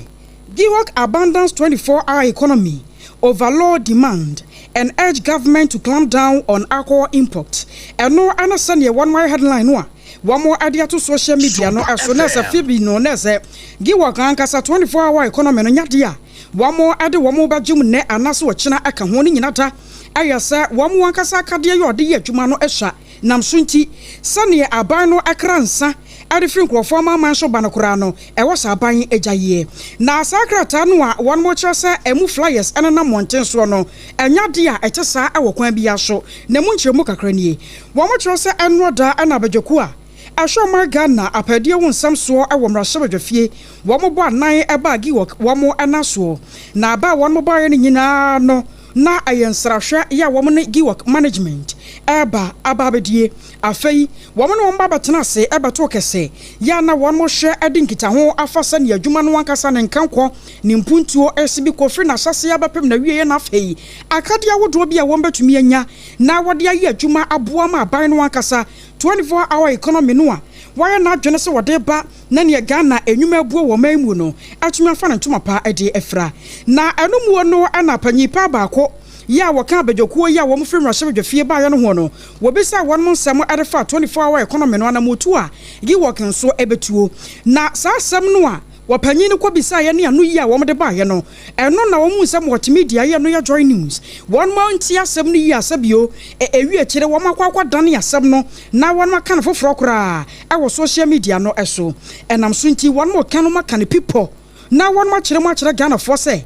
Giwok abandons 24 hour economy over low demand and urge government to clamp down on alcohol import. Ɛno ne sɛdeɛ wɔn ayɛ headline no a wɔn de ato social media no so na ɛsɛ Phoebe no na ɛsɛ Giwok ankasa 24 hour economy no nyɛ adeɛ a wɔn de wɔn bɛgye mu nnɛ anaasɛ ɔkyena ɛka ho ne nyina da ɛyɛ sɛ wɔn ankasa akadeɛ yɛ ɔde yɛ adwuma no sua nam so nti sɛdeɛ aban no kra nsa de firi nkurɔfoɔ amanaman so ba no koraa no, ɛwɔ sɛ aban gya yie. Na saa krataa no a wɔkyerɛ sɛ ɛmu flyers nenam mmɔnten soɔ no, ɛnyɛ adeɛ a ɛte saa wɔ kwan biara so. Na ɛmu nkyerɛmu kakra nie. Wɔkyerɛ sɛ ɛnora da na abadwakuo a ɛhwɛ ɔman Ghana apɛdeɛ ho nsɛm soɔ wɔ mmarahyɛbadwafie wɔbɔ anan baa Giwok wɔn nna soɔ. Na aba a wɔbaeɛ no nyinaa no, na ɛyɛ nsrahwɛ yɛ a wɔn ne Giwok management reba aba abɛdie. Afei, wɔn ne wɔn ba bɛtena ase bɛto kɛse yɛ a na wɔhwɛ de nkitaho afa sɛnea adwuma no ankasa ne nkankɔ, ne mpuntuo resi bi kɔ firi n'ahyɛaseɛ abɛpem n'awieɛ na afei akadeɛ ahodoɔ bi a wɔbɛtumi anya na wɔde ayɛ adwuma aboa ma aban no ankasa 24 hour economy no a wɔayɛ n'adwene sɛ wɔde reba na nea Ghana nnwuma abuo wɔ ɔman mu no atumi afa ne ntoma pa de afira. Na ɛno muo no na panyin pa baako yi a wɔka abadwakuo yi a wɔn firi mmarahyɛbadwafie baeɛ no ho no, wɔbisaa wɔn nsɛm de faa 24 hour economy no anamotuo a GIWOC nso bɛtuo. Na saa asɛm no a wɔpanyin no kɔbisaeɛ ne ano yi a wɔn de baeɛ no, ɛno na wɔn hu sɛ multimedia yi ɛno yɛ Joy News. Wɔn antie asɛm no yie a sɛbio ɛwie akyire wɔn akɔ akɔdane asɛm no na wɔn aka no foforɔ koraa wɔ social media no so. Ɛnam so nti wɔn reka no aka no pipɔ na wɔn akyerɛ mu akyerɛ Ghanafoɔ sɛ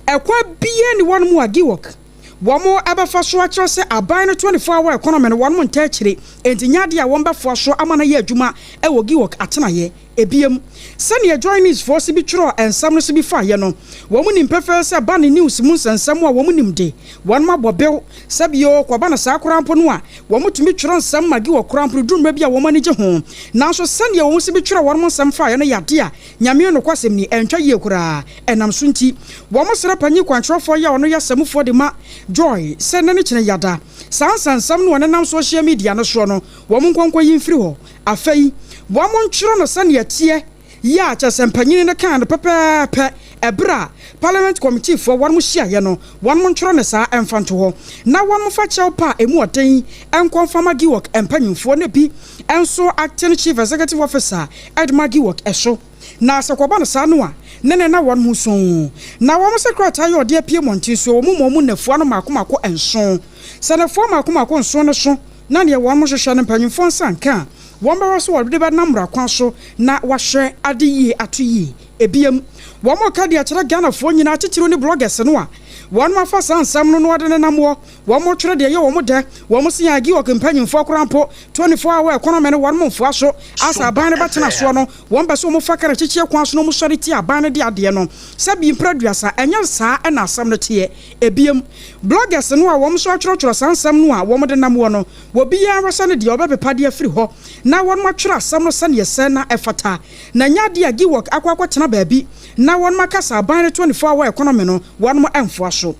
ɛkwan biara nni hɔnom a GIWOC. wɔn bɛfa so akyerɛ sɛ aban no 24 hour economy no wɔn ntaa akyire, enti nyɛ adeɛ a wɔn bɛfoa so ama no ayɛ adwuma wɔ GIHOC atenaeɛ. Ebiem, sɛdeɛ Joy News foɔ se bi twerɛɔ nsɛm no so bi faeɛ no, wɔn nim pefee sɛ ba ne news mu nsɛnsɛm a wɔn nim de, wɔn abɔ bew, sɛ bio kɔba no saa koraa mpo no a, wɔn tumi twerɛ nsɛm ma gi wɔ koraa mpo no duru mmerɛ bi a wɔn ani gye ho. Nanso sɛdeɛ wɔn se bi twerɛ wɔn nsɛm faeɛ no yɛ adeɛ a Nyame nokwasɛm ni, ɛntwa yie koraa. Ɛnam so nti, wɔn srɛ panyin kwankyerɛfoɔ yi a ɔno yɛ asamufoɔ de ma Joy sɛ nnɛ ne kyena yada saa nsɛnsɛm no a ɛnenam social media no soɔ no, wɔn nkɔ nkɔyi mfiri hɔ. Afei, wɔntwerɛ no sɛdeɛ ɛteɛ yi a kyerɛ sɛ mpanyini no kaa no pɛpɛɛpɛ ɛberɛ a Parliament Committeefoɔ wɔnom hyiaeɛ no, wɔnom ntwerɛ no saa mfa nto hɔ, na wɔmfa kyɛw pa a ɛmu ɔden nkɔ mfa ma GIHOC mpanyinfoɔ na bi nso Acting Chief Executive Officer de ma GIHOC so. Na sɛ kɔba no saa no a, ne ne na wɔnom nso. Na wɔn sɛ krataa yi a ɔde apue mmɔnten soɔ, wɔn mu wɔn nnafua no mmaako mmaako nson. Sɛ nnafua mmaako mmaako nson no so na neɛ wɔn hwehwɛ no mpanyinfoɔ nsa nka a, wɔn bɛhwɛ sɛ wɔde bɛnam mmara kwan so na wɔahwɛ ade yie ato yie. Ebiem, wɔn reka de akyerɛ Ghanafoɔ nyinaa titiriw ne bloggers no a wɔn afa saa nsɛm no na wɔde nenam hɔ, wɔn retwerɛ deɛ ɛyɛ wɔn dɛ, wɔn se yɛn Agiok mpanyinfoɔ koraa mpo 24 hour economy no wɔn mfoa so asa aban no bɛtena soɔ no, wɔn pɛ sɛ wɔn fa karakyikyeɛ kwan so na wɔn sɔre tia aban no de adeɛ no sɛ bi mprɛ aduasa, ɛnyɛ saa na asɛm no teɛ. Ebiem, bloggers no a wɔn nso atwerɛtwerɛ saa nsɛm no a wɔn de nam hɔ no, obiara sɛ ne deɛ ɔbɛpepa de afiri hɔ na wɔn atwerɛ asɛm no sɛdeɛ ɛsɛ na ɛfata. Na ɛnyɛ adeɛ a GIWOC akɔ akɔtena baabi na wɔn aka sɛ aban no 24 hour economy no wɔn mfoa so.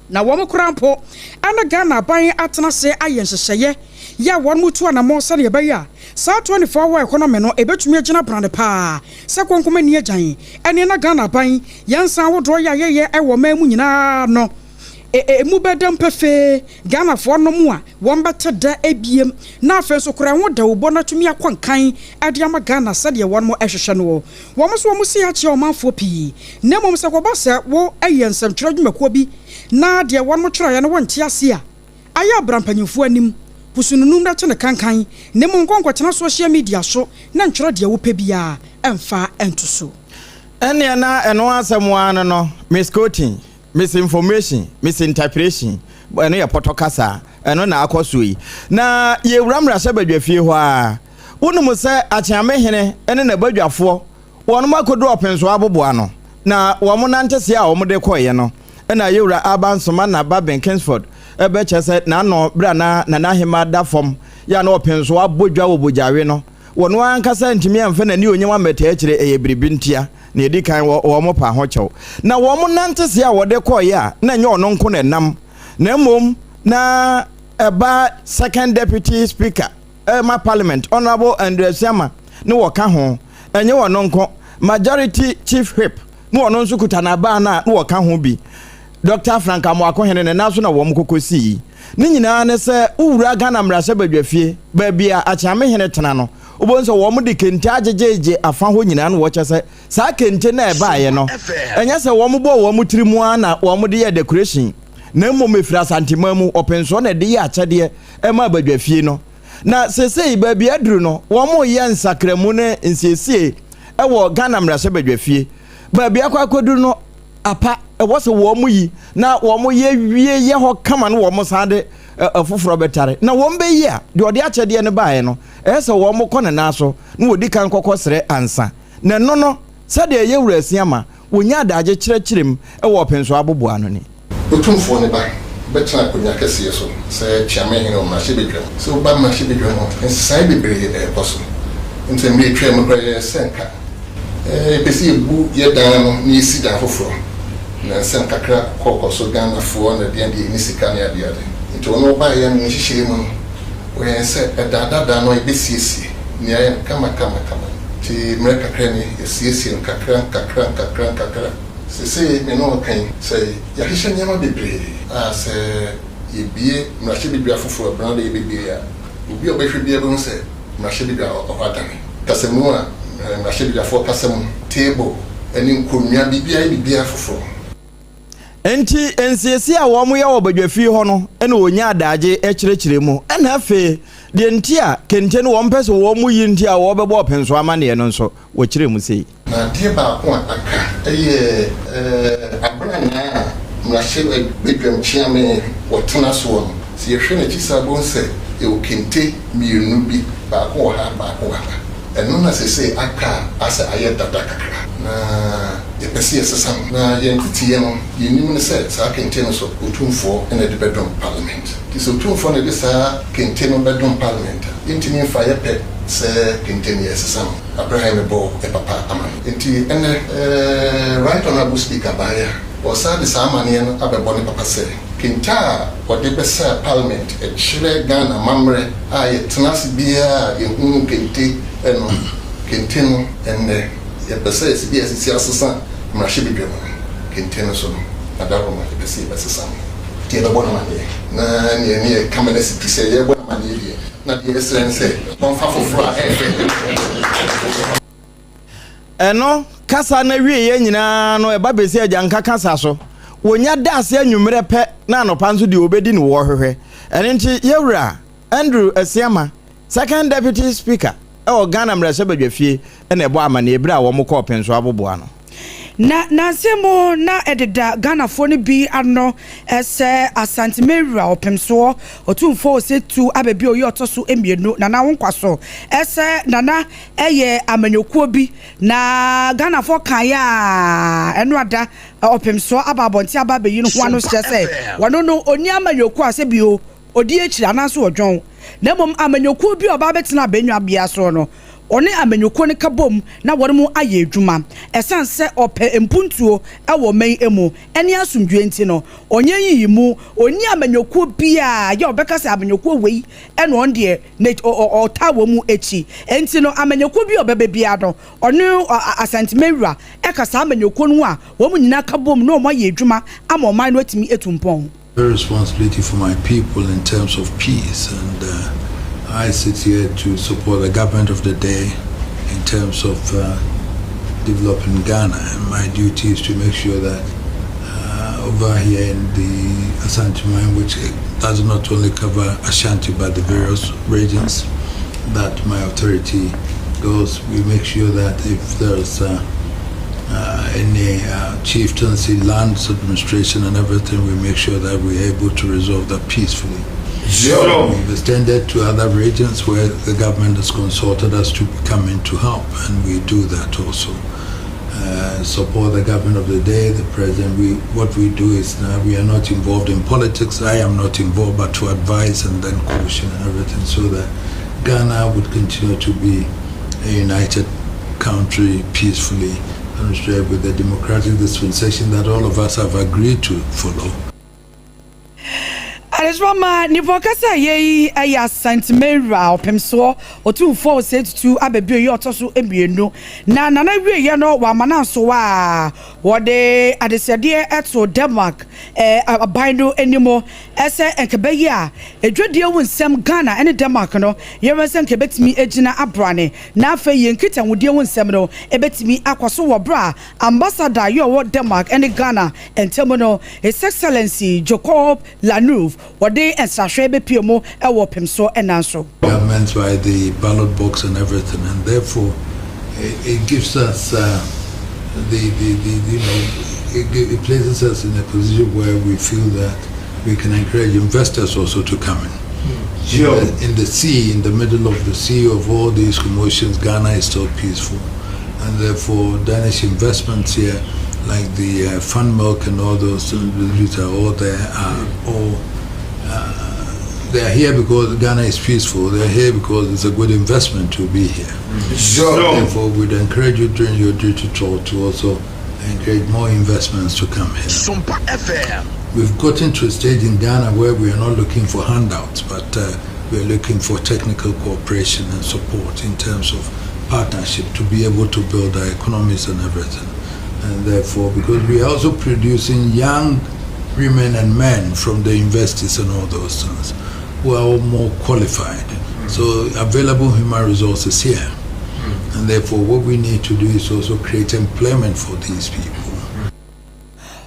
Na wɔn koraa mpo ne Ghana aban atena ase ayɛ nhyehyɛeɛ yɛ a wɔn retu anamɔn sɛdeɛ ɛbɛyɛ a saa 24 hour economy no ɛbɛtumi agyina brane paa sɛ konkom ani agyan ɛneɛ na Ghana aban yɛn nsa ahodoɔ yɛ a yɛyɛ wɔ ɔman mu nyinaa no ɛmu bɛdam pefee Ghanafoɔ nom a wɔn bɛte dɛ ebiem na afei nso korɛ ho dawubɔ no atumi akɔ nkan de ama Ghana sɛdeɛ wɔn hwehwɛ noɔ. Wɔn nso wɔn se akyea ɔmanfoɔ pii na mmom sɛ kɔba sɛ wo yɛ nsɛmtwerɛ adwumakuo bi na deɛ wɔn twerɛeɛ no wo nte aseɛ a, ayɛ abra mpanyinfoɔ anim, pusu no num na kye no kankan na mmom nkɔ nkɔtena social media so na ntwerɛ deɛ wopɛ biara mfa nto so. Ɛnneɛ na ɛno asɛm ara no no, misquoting, misinformation, misinterpretation, ɛno yɛ pɔtɔ kasa, ɛno na akɔ soɔ yi. Na yɛwura mmarahyɛbadwafie hɔ ara, wonim sɛ Akyeame hene ne n'abadwafoɔ wɔnom akɔduru Ɔpensoɔ aboboano, na wɔn nanteseɛ a wɔde kɔeɛ no na yɛwura Alban Soma na ba Ben Kingsford bɛkyerɛ sɛ n'ano berɛ a na Nana Ahemaa da fam yɛ a na Ɔpensoɔ abɔ dwa wɔ Bogyawe no, wɔn ankasa antumi amfa n'anionyam ammɛtaa akyire, ɛyɛ biribi ntia. Nea edi kan, wɔ wɔn pa ho kyɛw. Na wɔn nantesee a wɔde kɔeɛ a na ɛnyɛ ɔno nko na ɛnam, na mmom na ɛba Second Deputy Speaker ma Parliament, Honourable Andrew Asiamah ne wɔka ho. Ɛnyɛ ɔno nko, Majority Chief Whip ne ɔno nso kuta n'abaa no a na wɔka ho bi. Dɔkta Frank Amoakohene ne nan so na wɔn kɔkɔ sii. Ne nyinaa ne sɛ wowura Ghana mmarahyɛbadwafie, baabi a Akyeamehene tena no, wobɛhu sɛ wɔn de kente agyegyeegye afa hɔ nyinaa na wɔkyɛ sɛ saa kente no a ɛbaeɛ no, ɛnyɛ sɛ wɔn bɔɔ wɔn tiri mu ara na wɔn de yɛɛ decoration, na mmom ɛfiri Asanteman mu, ɔpensoɔ na ɛde yɛɛ akyɛdeɛ maa badwafie no. Na seesei baabi aduru no, wɔreyɛ nsakramu ne nsiesie wɔ Ghana mmarahyɛbadwafie. Baabi akɔ akɔduru no, apa ɛwɔ sɛ wɔn yi na wɔn yɛ wie yɛ hɔ kama no wɔn san de foforɔ bɛtare na wɔn bɛyi a deɛ ɔde akyɛdeɛ no baeɛ no ɛyɛ sɛ wɔn kɔ ne nan so na wɔdi kan kɔkɔ srɛ ansa na ɛno no sɛdeɛ ɛyɛ wura asi ama wɔnya adagye kyerɛkyerɛ mu wɔ ɔpenso aboboa ano ni. Otumfoɔ ne ba bɛtena akonnwa kɛseɛ so sɛ Kyeamehene wɔ mmarahyɛbadwam. Sɛ woba mmarahyɛbadwam hɔ a, nsesaeɛ bebree na ɛrekɔ so. Nti mmerɛ atwam no koraa yɛyɛɛ sɛ nka Yɛpɛ sɛ yɛbu yɛ dan no na yɛsi dan foforɔ. Na nsɛm kakra kɔkɔ so, Ghanafoɔ na deɛn deɛ yɛnni sika ne adeade. Nti ɔno ɔbaeɛ no ne nhyehyɛeɛ mu no, ɔyɛɛ sɛ ɛdan dada no yɛbɛsiesie na yɛayɛ no kama kama kama. Nti mmerɛ kakra ni yɛasiesie no kakra nkakra nkakra nkakra. Seesei me ne wo reka yi, sɛ yɛahyehyɛ nneɛma bebree a sɛ yɛbue mmarahyɛbadwa foforɔ a, berɛ a yɛbɛbue a, obi a ɔbɛhwɛ biara bɛhu sɛ mmarahyɛbadwa a ɔhɔ adane. Kasamu a mmarahyɛbadwafoɔ kasa mu, table ne nkonnwa, biribiara yɛ biribiara foforɔ. Enti nsiesie a wɔyɛ wɔ badwafie hɔ no na wɔnya adagye kyerɛkyerɛ mu. Ɛna afei, deɛ nti a kente no wɔmpɛ sɛ wɔyi nti a wɔbɛbɔ ɔpenso amanneɛ no nso, wɔkyerɛ mu sei. Na adeɛ baako a aka yɛ abrannaa a mmarahyɛbadwam kyeame wɔtena soɔ no, sɛ yɛhwɛ n'akyi saa a, wobɛhu sɛ yɛwɔ kente mmienu bi, baako wɔ ha, baako wɔ ha. Ɛno na seesei aka a asɛ ayɛ dada kakra, na yɛpɛ sɛ yɛsesa no. Na yɛn nteteeɛ no, deɛ yɛnim ne sɛ saa kente no so Otumfoɔ na ɛde bɛdom Parliament. Nti sɛ Otumfoɔ na ɛde saa kente no bɛdom Parliament a, yɛntumi mfa yɛ pɛ sɛ kente no yɛresesa no. Abraham bɔɔ yɛ papa amanneɛ. Nti ɛnnɛ Right Honourable Speaker baeɛ a, ɔresan de saa amanneɛ no abɛbɔ ne papa sɛ, Kente a wɔde bɛsaa parliament kyerɛ Ghana amammerɛ a yɛtena ase biara a yɛhunu kente no, kente no ɛnnɛ yɛpɛ sɛ yɛsɛ bi a yɛsisi asesa mmarahyɛbadwa mu no, kente no so no Adaworoma yɛpɛ sɛ yɛbɛsesa no nti yɛbɛbɔ no amaneɛ na neɛ ne yɛka ma no asi pi sɛ yɛrebɔ no amaneɛ deɛ na deɛ yɛsrɛ ne sɛ ɔmfa foforɔ a ɛyɛ fɛ. Ɛno kasa no awieeɛ nyinaa no ɛba bɛsi agyanka kasa so. Wɔnya da ase anwummerɛ pɛ na anɔpa nso deɛ wɔbɛdi no wɔhwehwɛ. Ɛno nti yɛwura Andrew Asiamah, Second Deputy Speaker wɔ Ghana Mmarahyɛbadwafie na ɛbɔ amaneɛ berɛ a wɔn kɔɔ Penso aboboa no. Na nansa mu na ɛdeda Ghanafoɔ no bi ano sɛ Asante Mewura Ɔpemsoɔ Otumfoɔ Osei Ababio yi ɔtɔ so mmienu Nana wo nkwa so sɛ Nana yɛ amanyɔkuo bi na Ghanafoɔ kaeɛ a ɛno ada Ɔpemsoɔ aba abɔnten aba abɛyi no ho ano kyerɛ sɛ wɔno no ɔnni amanyɔkuo a sɛ bio ɔdi akyire anaasɛ ɔdwɔn na mmom amanyɔkuo bi a ɔba abɛtena abɛnwa biara soɔ no Ɔne amanyɔkuo no ka bom na wɔnom ayɛ adwuma. Ɛsiane sɛ ɔpɛ mpuntuo wɔ ɔman yi mu ne asomdwoeɛ nti no, ɔnyɛ nyiyimu, ɔnni amanyɔkuo biara yɛ ɔbɛka sɛ amanyɔkuo wei na ɔno deɛ ɔtaa wɔn mu akyi. Nti no amanyɔkuo bi a ɔbɛba biara no, ɔne Asantemanwura ka saa amanyɔkuo no ho a wɔn nyinaa ka bom na wɔayɛ adwuma ama ɔman no atumi atu mpɔn. Responsibility for my people in terms of peace and uh, I sit here to support the government of the day in terms of uh, developing Ghana and my duty is to make sure that uh, over here in the Asanteman, which does not only cover Ashanti but the various regions that my authority goes, we make sure that if there's uh, uh, any uh, chieftaincy, lands administration and everything, we make sure that we're able to resolve that peacefully. Sure. We've extended to other regions where the government has consulted us to come in to help, and we do that also. Uh, support the government of the day, the president. We what we do is now we are not involved in politics. I am not involved, but to advise and then caution and everything, so that Ghana would continue to be a united country peacefully and with the democratic dispensation that all of us have agreed to follow. Adesoa ma nipa ɔkasa a yei yɛ Asante-Mawura Ɔpemsoɔ Otumfoɔ Osei Tutu Ababio yi ɔtɔ so mmienu na Nana wieɛ no wamma no anso a wɔde adesrɛdeɛ too Denmark aban no anim sɛ nka ɛbɛyɛ a adwadie ho nsɛm Ghana ne Denmark no yɛhwɛ sɛ nka ɛbɛtumi agyina abrane na afei yɛn nkitahodie ho nsɛm no ɛbɛtumi akɔ so wɔ berɛ a Ambassador a ɔwɔ Denmark ne Ghana ntam no His Excellency Jacob Lanuv wɔde nsrahwɛ bɛpue mu wɔ ɔpem so ɛnan so. Governments by the ballot box and everything and therefore it, it gives us uh, the, the, the, you know, it, it places us in a position where we feel that we can encourage investors also to come in. Sure. In, the, in the sea, in the middle of the sea of all these commotions, Ghana is still peaceful. And therefore, Danish investments here, like the uh, Fun Milk and all those which are all there, are all uh, they are here because Ghana is peaceful. They are here because it's a good investment to be here. Sure. Therefore, we'd encourage you during your duty tour to also encourage more investments to come here. Sumpa FM. We've gotten to a stage in Ghana where we are not looking for handouts, but uh, we are looking for technical cooperation and support in terms of partnership to be able to build our economies and everything. And therefore, because we are also producing young women and men from the universities and all those things who are all more qualified. Mm. So available human resources here. Mm. And therefore, what we need to do is also create employment for these people.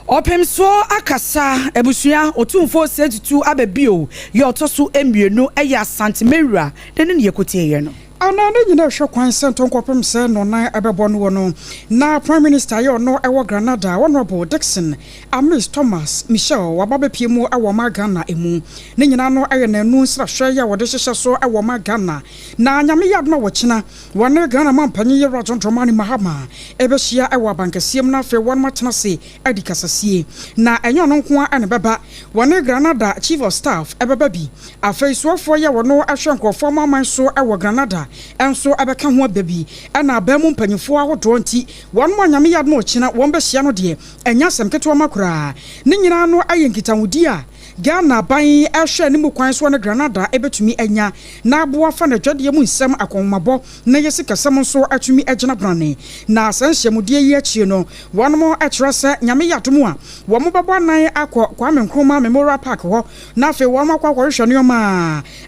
Ɔpemsoɔ akasa abusua Otumfoɔ Osei Tutu aba bio yɛ ɔtɔ so mmienu yɛ Asante Mewura na ne ne yɛkɔtieeɛ no. Anaa ne nyinaa hwɛ kwan sɛ ntɔnkɔpem sɛ nnɔnnan ɛbɛbɔ noɔ no na Prime Minister yɛ ɔno ɛwɔ Granada Honourable Dickson Amis Thomas Michel waba bɛpie mu ɛwɔ ɔman Ghana ɛmu. Ne nyinaa no ɛyɛ nanu nsrahwɛ yɛ a wɔde hyehyɛ so ɛwɔ ɔman Ghana na Nyame yɛ adom a wɔkyena wɔne Ghana manpanyin Yewura John Dramani Mahama ɛbɛhyia ɛwɔ abankɛseɛ mu na afei wɔnom atena ase adi kasasie. Na ɛnyɛ ɔno nko ara na ɛbɛba, wɔne Granada Chief of Staff bɛba bi. Afei soafoɔ yi a wɔno hwɛ nkurɔfoɔ amanaman so wɔ Granada nso bɛka ho aba bi. Ɛna aban mu mpanyinfoɔ ahodoɔ nti wɔnom a Nyame yɛ adom a ɔkyena wɔn bɛhyia no deɛ ɛnyɛ asɛm ketewa ma koraa. Ne nyinaa no yɛ nkitahodie a Ghana aban rehwɛ anim kwan so ɔne Granada bɛtumi anya na aboa afa n'adwadeɛ mu nsɛm akɔnhomabɔ na yɛ sikasɛm nso atumi agyina brane. Na saa nhyiamudie yi akyire no, wɔnom kyerɛ sɛ Nyame yɛ adom a, wɔn bɛbɔ anan akɔ Kwame Nkrumah Memorial Park hɔ na afei wɔnom akɔ akɔhwehwɛ nnoɔma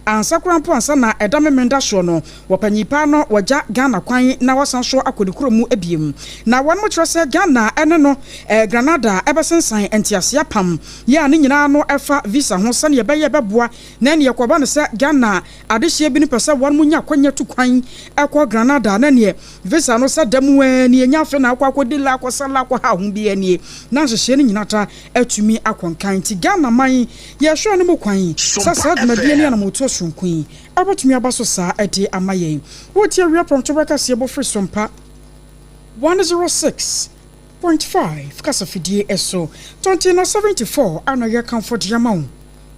a ansa koraa mpo ansa na ɛda Memenda soɔ no, wɔpanyin paa no wɔagya Ghana kwan na wasan so akɔ ne kurom biom. Na wɔnom kyerɛ sɛ Ghana ne no Granada bɛsensan nteaseɛ apam yɛ a ne nyinaa no ɛfa visa ho sɛdeɛ ɛbɛyɛ ɛbɛboa na ɛneɛ ɛkɔba no sɛ Ghana adehyeɛ binom pɛ sɛ wɔnom nya akwanya tu kwan kɔ Granada na neɛ visa no sɛ da mu aa nie nyɛ afe na akɔ akɔdi la akɔsa la akɔha ho biaa nie na nhyehyɛɛ no nyina ta atumi akɔ nkan nti Ghana man yɛhwɛ no mu kwan sɛ saa dwumadie ne anamotuo soronko yi ɛbɛtumi aba so saa de ama yɛn. Wotie awia prɔmtoberɛ kaseɛ bɔ firi Sompa 106.5 kasafidie so tɔnten na 74 a na yɛkamfo de ama wo.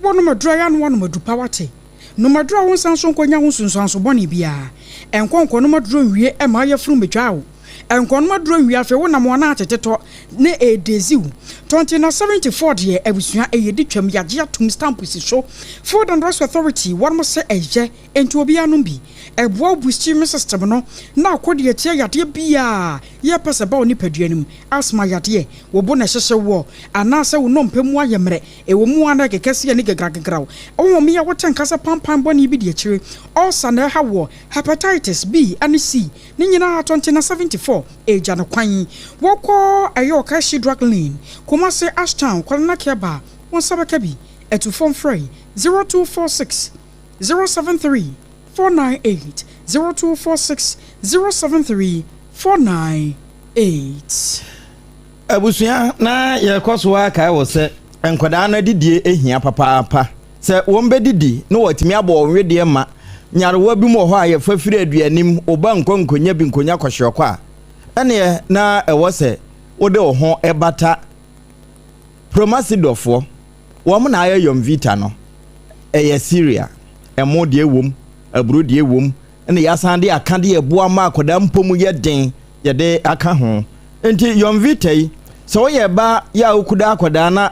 Wɔnom aduru a yɛ ano anom adu pa wate. Nom aduru a wonsan so nkɔnya ho nsunsuanso bɔne biara. Nkɔ nkɔnom aduro nwie mma yafunu mmedwaa wo. Nkɔnom aduro nwie afei wonam a na atetetɔ ne ɛredezi wo. Tɔnten na 74 deɛ abusua ɛyɛ di twam yagye atom stamp si so. Food and Drugs Authority wɔnom sɛ ɛyɛ nti obiara nom bi. Ɛboa wo boost immune system no na ako de atia yadeɛ biara yɛpɛ sɛ ɛba wo nipadua no mu. Asthma yadeɛ, wo bo na ɛhyehye woɔ anaasɛ wo nnompe mu ayɛ mmerɛ Ɛwɔ mu ara na ɛkeka si ani gegragegraw. Ɛwɔ mu a wote nka sɛ pampan bɔne bi di akyire, ulcer na ɛha woɔ, hepatitis B ne C, ne nyinaa atɔ nti na 74 regya no kwan. Wokɔ ɛyɛ Okaishie Drug Lane, Kumasi, Ashtown, Kwalena Kiaba a, wo nsa bɛka bi. Atufoɔ mfrɛ 0246 073 498, 0246 073 498. Abusua, na yɛkɔ so ara kae wo sɛ nkwadaa no adidie hia papaapa. Sɛ wɔbɛdidi na wɔatumi abɔ wɔn wedeɛ ma nyarewa bi mu wɔ hɔ a yɛfa firi aduanim, wo ba nkɔ nkɔnya bi nkɔnya kɔhyeɔkɔ a, ɛneɛ na ɛwɔ sɛ wode wo ho bata Promasidɔfoɔ. Wɔn na ayɛ Yomvita no. Ɛyɛ cereal, ɛmo deɛ wom, aburo deɛ wom, ɛna yɛasan de aka de ɛboa ma akwadaa mpo mu yɛ den yɛde aka ho. Nti Yomvita yi, sɛ woyɛ ba yɛ a wokuda akwadaa na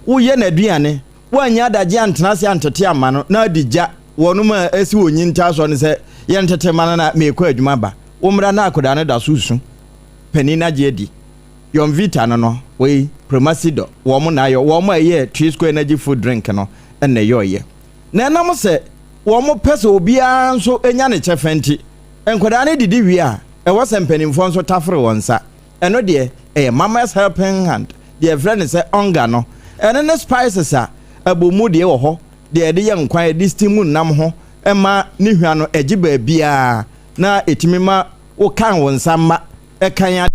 woyɛ n'aduane, woannya adagye antena ase antete amma no na adi gya wɔnom a ɛsi wɔ nyintaa soɔ no sɛ yɛntete ma no na meekɔ adwuma ba, wo mmra na akwadaa no da so resu. Panin no agye adi. Yomvita no no, wei Promasidor, wɔn na ayɔ, wɔn a ɛyɛ Twisco Energy Food Drink no na ɛyɔeɛ. Na ɛnam sɛ wɔpɛ sɛ obiara nso nya ne kyɛfa nti, nkwadaa no didi wie a, ɛwɔ sɛ mpanimfoɔ nso tafere wɔn nsa. Ɛno deɛ, ɛyɛ Mama's Helping Hand, deɛ yɛfrɛ no sɛ Onga no. Ɛno ne spices a abomu deɛ wɔ hɔ, deɛ yɛde yɛ nkwan, yɛde steam nnam ho ma ne hwa no gye baabiara na ɛtumi ma wokan wo nsa ma ɛkan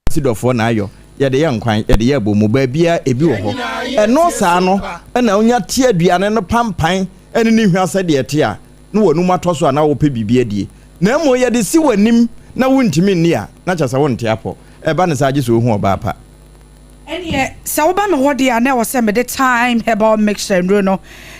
Sidɔfoɔ na ayɔ, yɛde yɛ nkwan, yɛde yɛ abomu, baabiara ebi wɔ hɔ. Ɛno saa no na wonya te aduane no pampan ne ne hwa sɛdeɛ ɛte a, na w'anum atɔ so a na wopɛ biribi adie. Na mmom yɛde si w'anim na wontumi nni a, na kyerɛ sɛ wonte apɔ. Ɛba no saa gye sɛ wohu ɔbaa pa. Ɛneɛ sɛ woba me hɔ deɛ a na ɛwɔ sɛ mede thyme herbal mixture nnuro no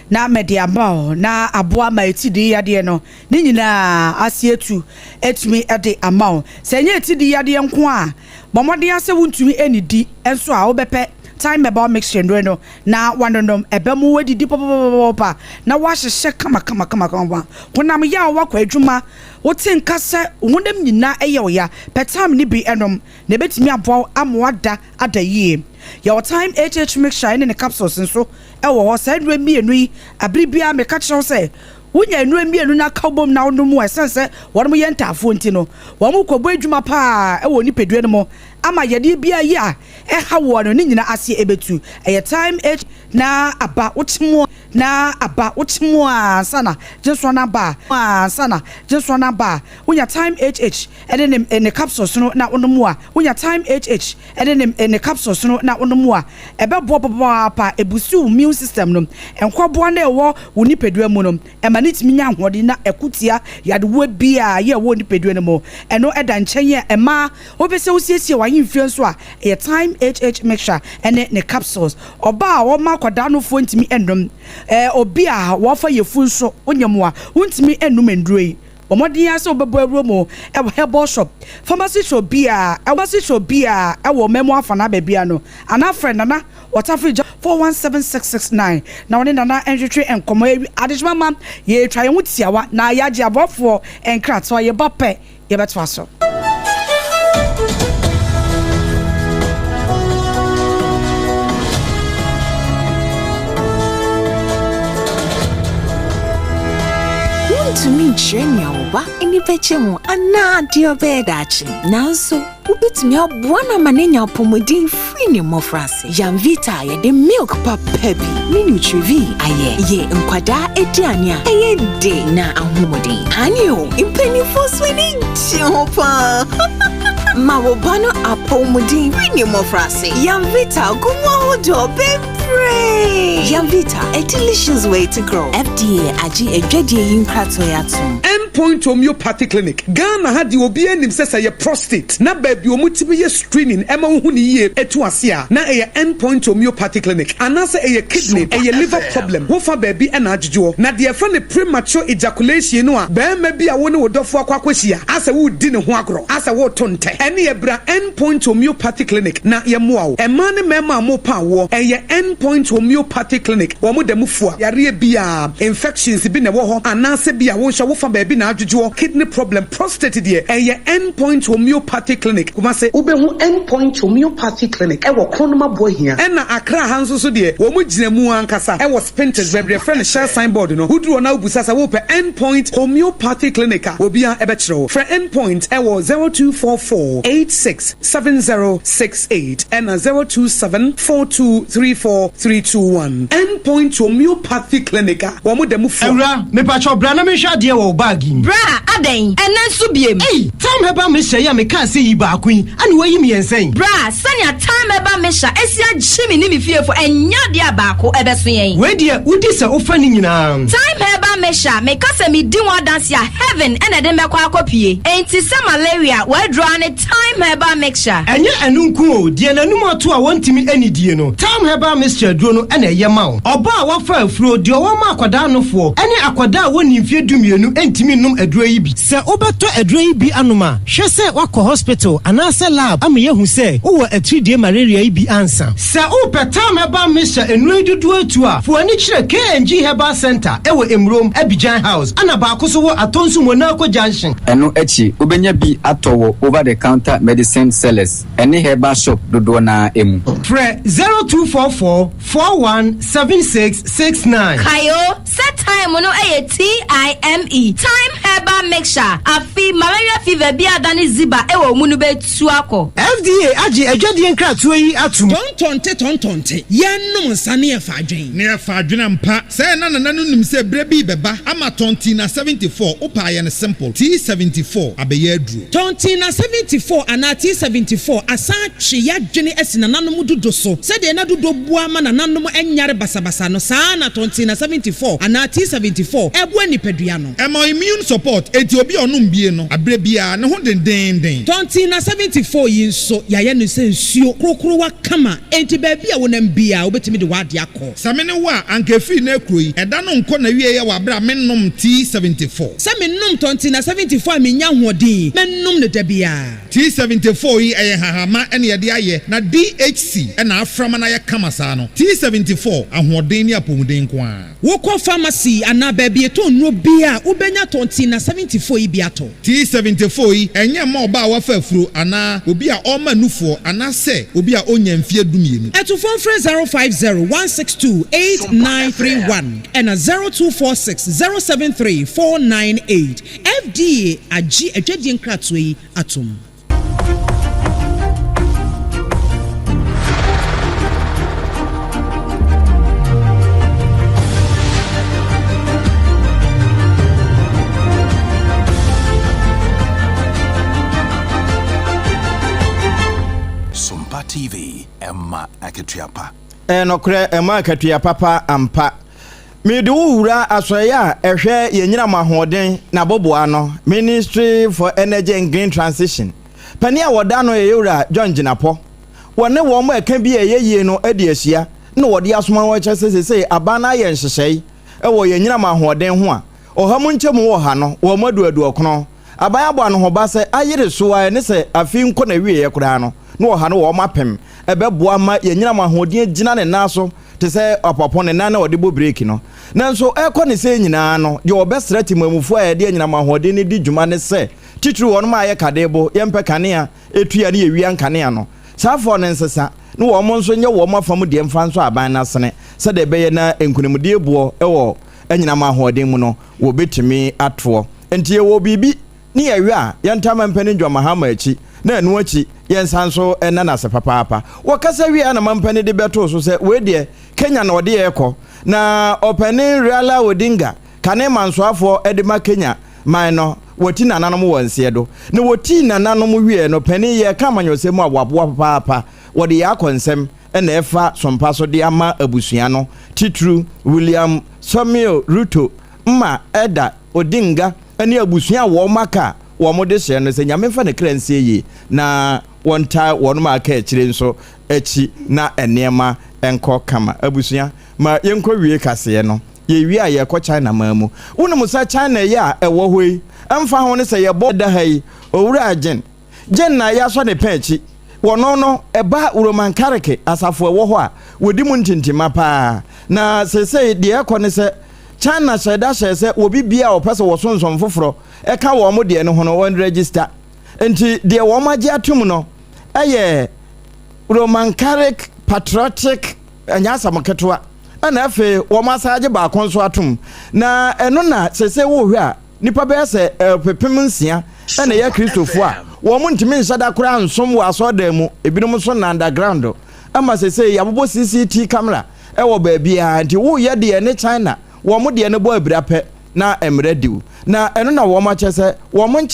na mede ama wo na aboa ma atidii yadeɛ no ne nyinaa ase atu atumi de ama wo. Sɛ ɛnyɛ atidii yadeɛ nko a, bɔ mmɔden ara sɛ wontumi nnidi nso a wobɛpɛ thyme herbal mixture nnuro no na woanonom. Ɛbɛma woadidi papapapapa na woahyehyɛ kamakamakamakama. Honam yaw, woakɔ adwuma, wote nka sɛ wo honam nyinaa yɛ wo ya, pɛ thyme no bi nom na ɛbɛtumi aboa wo ama woada ada yie. Yɛwɔ Thyme HH mixture ne ne capsules nso wɔ hɔ. Saa nnuro mmienu yi, abere biara meka kyerɛ wo sɛ wonya nnuro mmienu no aka bom na wonom a, ɛsiane sɛ wɔn yɛ ntaafoɔ nti no, wɔn kɔbɔ adwuma paa wɔ nipadua no mu. ama yadeɛ biara yi a ɛha woɔ no ne nyina aseɛ ɛbɛtu. Ɛyɛ Time H na aba wokye mu na aba wokye mu a ansa na gyensoɔ no aba a ansa na gyensoɔ no aba a wonya Time HH ɛne ne ne capsules no na wonom a wonya Time HH ɛne ne ne capsules no na wonom a ɛbɛboa papaapa ɛbusi wo immune system no nkwaboa no a ɛwɔ wo nipadua mu no Ɛma no tumi nya ahoɔden na ɛko tia yadewa biara a ɛwɔ nipadua no mu. Ɛno da nkyɛn a, ɛma wopɛ sɛ wosiesie w'ahemfie nso a, ɛyɛ Thyme HH Mixture ne ne capsules. Ɔbaa a ɔma akwadaa nofoɔ ntumi nnom, obi a wafa yafunu nso, wonyɛ mmoa, wontumi nnom nnuro yi. Bɔ mmɔden ara sɛ wobɛbɔ awura mu wɔ herbal shop, pharmacy shop biara, pharmacy shop biara wɔ ɔman mu afanaa baabiara no, anaa frɛ Nana Ɔtafere gya 417669 na ɔne Nana ntwetwe nkɔmmɔ. Awi adekyema ma yɛretwa yɛn ho tiawa na yɛagye aboafoɔ nkratoɔ. Yɛba pɛ yɛbɛtoa so. Wuntumi nkyerɛ nea wo ba ani bɛgye ho anaa deɛ ɔbɛyɛ daakye, nanso wubetumi aboa no ama no anya apɔwmuden firi ne mmofraase. Yamvita a yɛde milk papa bi ne Nutrivie ayɛ yɛ nkwadaa aduane a ɛyɛ de na ahoɔden. Aane o, mpanimfoɔ nso ani gye ho paa. Ma wo ba no apɔwmuden firi ne mmofraase. Yamvita gu mu ahodoɔ bebree. Yamvita, a delicious way to grow. FDA agye adwadie yi nkratoɔ yi atom. End Point Homeopathy Clinic, Ghana ha deɛ obiara nim sɛ sɛ ɛyɛ prostate na baabi a wɔtumi yɛ screening ɛma wohu no yie ɛtu ase a na ɛyɛ End Point Homeopathy Clinic anaasɛ ɛyɛ kidney, ɛyɛ liver problem, wofa baabi na adwodwoɔ. Na deɛ yɛfrɛ no premature ejaculation no a barima bi a wo ne wo dɔfoɔ akɔ akɔhyia asɛ woredi ne ho agorɔ, asɛ woreto ntɛ, ɛneɛ bra End Point Homeopathy Clinic na yɛmmoa wo. Mmaa ne mmarima a morepa awoɔ, ɛyɛ End Point Homeopathy Clinic, wɔn da mu fua yareɛ biara, infections bi na ɛwɔ hɔ anaasɛ bi a wo nso wofa baabi na adwodwoɔ, kidney problem, prostate deɛ, ɛyɛ End Point Homeopathy Clinic, Kumasi. Wobɛhu End Point Homeopathy Clinic wɔ Kronum Aboahia. Ɛna Accra ha nso so deɛ, wɔn gyina mu ankasa wɔ Spintex, baabi a yɛfrɛ no Shell sign board no. Woduru hɔ na wobisa sɛ worepɛ End Point Homeopathy Clinic a, obiara bɛkyerɛ wo. Frɛ End Point wɔ 0244 86 7068 ɛna 027 4234 321. End Point Homeopathy Clinic a wɔn da mu fua. Awura, mepakyɛw bra na menhwɛ adeɛ wɔ wo bag yi mu. Bra, adɛn? Ɛnnɛ nso biem? Ei! Tam Herbal Mixture yi a mekaa sɛ yi baako yi, ɛna woayi mmiɛnsa yi? Bra, sɛnea Tam Herbal Mixture asi agye me ne me fiefo, ɛnyɛ adeɛ a baako ɛbɛso yɛn. Wei deɛ, wodi sɛ wofa ne nyinaa. Thyme Herbal Mixture, meka sɛ medi ho adanse a, heaven na ɛde me bɛkɔ akɔpue. Enti sɛ malaria, w'aduro ara ne Thyme Herbal Mixture. Ɛnyɛ ɛno nko o, deɛ n'anum ato a wɔntumi nnidie no, Thyme Herbal Mixture aduro no na ɛyɛ ma wo. Ɔbaa a wafa afuro, deɛ ɔwɔ ma akwadaa nofoɔ, ne akwadaa a wɔnnii mfeɛ dumienu ntumi nnom aduro yi bi. Sɛ wobɛtɔ aduro yi bi anom a, hwɛ sɛ woakɔ hospital anaasɛ lab ama yɛahu sɛ wowɔ atiridie malaria yi bi ansa. Sɛ wopɛ Thyme Herbal Mixture nnuro yi dodoɔ atu a, fa w'ani kyerɛ KNG Herbal Centre wɔ Emurom, Abidjan House, ɛna baako nso wɔ Atonsu Monaco Junction. Ɛno akyi, wobɛnya bi atɔ wɔ over-the-counter medicine sellers ne herbal shop dodoɔ no ara mu. Frɛ 0244 41 76 69. Kae o, sɛ thyme no yɛ TIME, Thyme Herbal Mixture, afe malaria fever bi a adane ziba wɔ wo mu no bɛtu akɔ. FDA agye adwadie nkratoɔ yi atom. Tɔntɔnte tɔntɔnte, yɛnnom nsa ne yɛfa adwen. Ne yɛfa adwen ampa. Sɛɛ na Nana no nim sɛ berɛ bi rebɛba ama Tɔntina 74, wopɛ a yɛ no simple, T74 abɛyɛ aduro. Tɔntina 74 anaa T74 asan atwe y'adwene asi nananom dudo so. Sɛdeɛ na dudo boa ma nananom nyare basabasa no, saa ara na Tɔntina 74 anaa T74 boa nipadua no. Ɛma immune support, enti obi a ɔnom bie no, aberɛ biara, ne ho dendeenden. Tɔntina 74 yi nso, yɛayɛ no sɛ nsuo korokorowa kama, enti baabi a wonam biara, wobɛtumi de w'adeɛ akɔ. Sɛ me ne wo a, anka ɛfiri nnɛ rekuro yi, ɛda no nkɔ n'awieɛ wɔ aberɛ a mennom T74. Sɛ menom Tɔntina 74 a mennya ahoɔden yi, mɛnom no da biara. T74 yi, ɛyɛ nhahamma na yɛde ayɛ, na DHC na afra ma no ayɛ kama saa no. T74, ahoɔden ne apɔmuden nko ara. Wokɔ pharmacy anaa baabi yɛtɔn nnuro biara a, wobɛnya Tɔntina 74 yi bi atɔ. T74 yi, ɛnyɛ mma ɔbaa a wafa afuro anaa obi a ɔrema nufoɔ anaasɛ obi a ɔnnya mfeɛ dumienu. Atufoɔ mfrɛ 050 162 8931 ɛna 0246 073 498. FDA agye adwadie nkratoɔ yi atom. akatua pa. Ɛyɛ nokorɛ, ɛma akatua papa ampa. Mede wo wura Asɔeɛ a ɛhwɛ yɛn nyinam ahoɔden n'aboboa ano, Ministry for Energy and Green Transition, panin a wɔda ano yɛ Yɛwura John Jinapor. Wɔne wɔn a ɛka bi a ɛyɛ yie no adi ahyia na wɔde asoma wɔn kyerɛ sɛ seesei aban no ayɛ nhyehyɛe wɔ yɛn nyinam ahoɔden ho a ɔha mu nkyɛmu wɔ ha no wɔn adu aduɔkron. Aban abɔ anohoba sɛ ayere so ara ne sɛ afe yi nkɔ n'awieɛ koraa no na ɔha no wɔn apem. Ɛbɛboa ma yɛn nyinam ahoɔden agyina ne nan so te sɛ ɔpapo ne nan a ɔde bɔ breki no. Nanso ɛrekɔ ne sɛɛ nyinaa no, deɛ wɔbɛsrɛ temammufoɔ a yɛde anyinam ahoɔden no di dwuma ne sɛ, titiriw wɔnom a yɛ kadebo, yɛmpɛ kanea, tua ne yɛwia nkanea no, saa foɔ no nsesa na wɔn nso nyɛ wɔn afa mu deɛ mfa nsɔ aban no asene sɛdeɛ ɛbɛyɛ na nkunimdie boɔ wɔ anyinam ahoɔden mu no wɔbɛtumi atoɔ. Enti yɛwɔ biribi ne yɛhwɛ a, yɛntaa Mampanin John Mahama akyi na ɛno akyi yɛnsan nso nna no ase papaapa. Wɔkasa wieeɛ na Mampanin de bɛtoo so sɛ wei deɛ Kenya na ɔde yɛn rekɔ na Ɔpanin Raila Odinga kane mansoafoɔ de ma Kenya man no wɔti nananom wɔ nseɛ do. Na wɔtii nananom wieɛ no panin yɛreka amanyɔsɛm mu a waboa papaapa. Wɔde yɛn akɔ nsɛm na ɛfa sompa so de ama abusua no titiriw William Samuel Ruto ma Elder Odinga ne abusua a wɔn aka a wɔn de hyɛ no sɛ Nyame mfa ne kra nsie yie na wɔntaa wɔn a aka akyire nso akyi na nneɛma nkɔ kama. Abusua, ma yɛnkɔ wie kaseɛ no. Yɛwie a yɛrekɔ China man mu. Wonim sɛ China yi a ɛwɔ hɔ yi, ɛmfa ho ne sɛ yɛbɔ da ha yi, Owura Jin, Jin na yɛasɔ ne pɛn akyi. Wɔno no, ɛba Roman Kareke asafo a ɛwɔ hɔ a, wɔdi mu ntintimma paa. Na seesei deɛ ɛrekɔ ne sɛ, China hyɛɛ da hyɛɛ sɛ obi biara a ɔpɛ sɛ wɔsonsom foforɔ ka wɔn deɛ no ho no, wɔnrɛgyista. Enti deɛ wɔagye atom no yɛ Roman Catholic Patriotic, ɛnyɛ asɛm ketewa. Ɛna afei wɔasan agye baako nso atom. Na ɛno na seesei wohwɛ a, nnipa bɛyɛ sɛ ɔpepem nsia na ɛyɛ Kristofoɔ a wɔntumi nhyɛ da koraa nsom wɔ asɔredan mu, ebinom nso na underground. Ama seesei yɛabobɔ CCT camera wɔ baabiara, nti woyɛ deɛ ne China wɔn deɛ no bɔ abira pɛ na mmara diw. Na ɛno na wɔakyerɛ sɛ wɔn.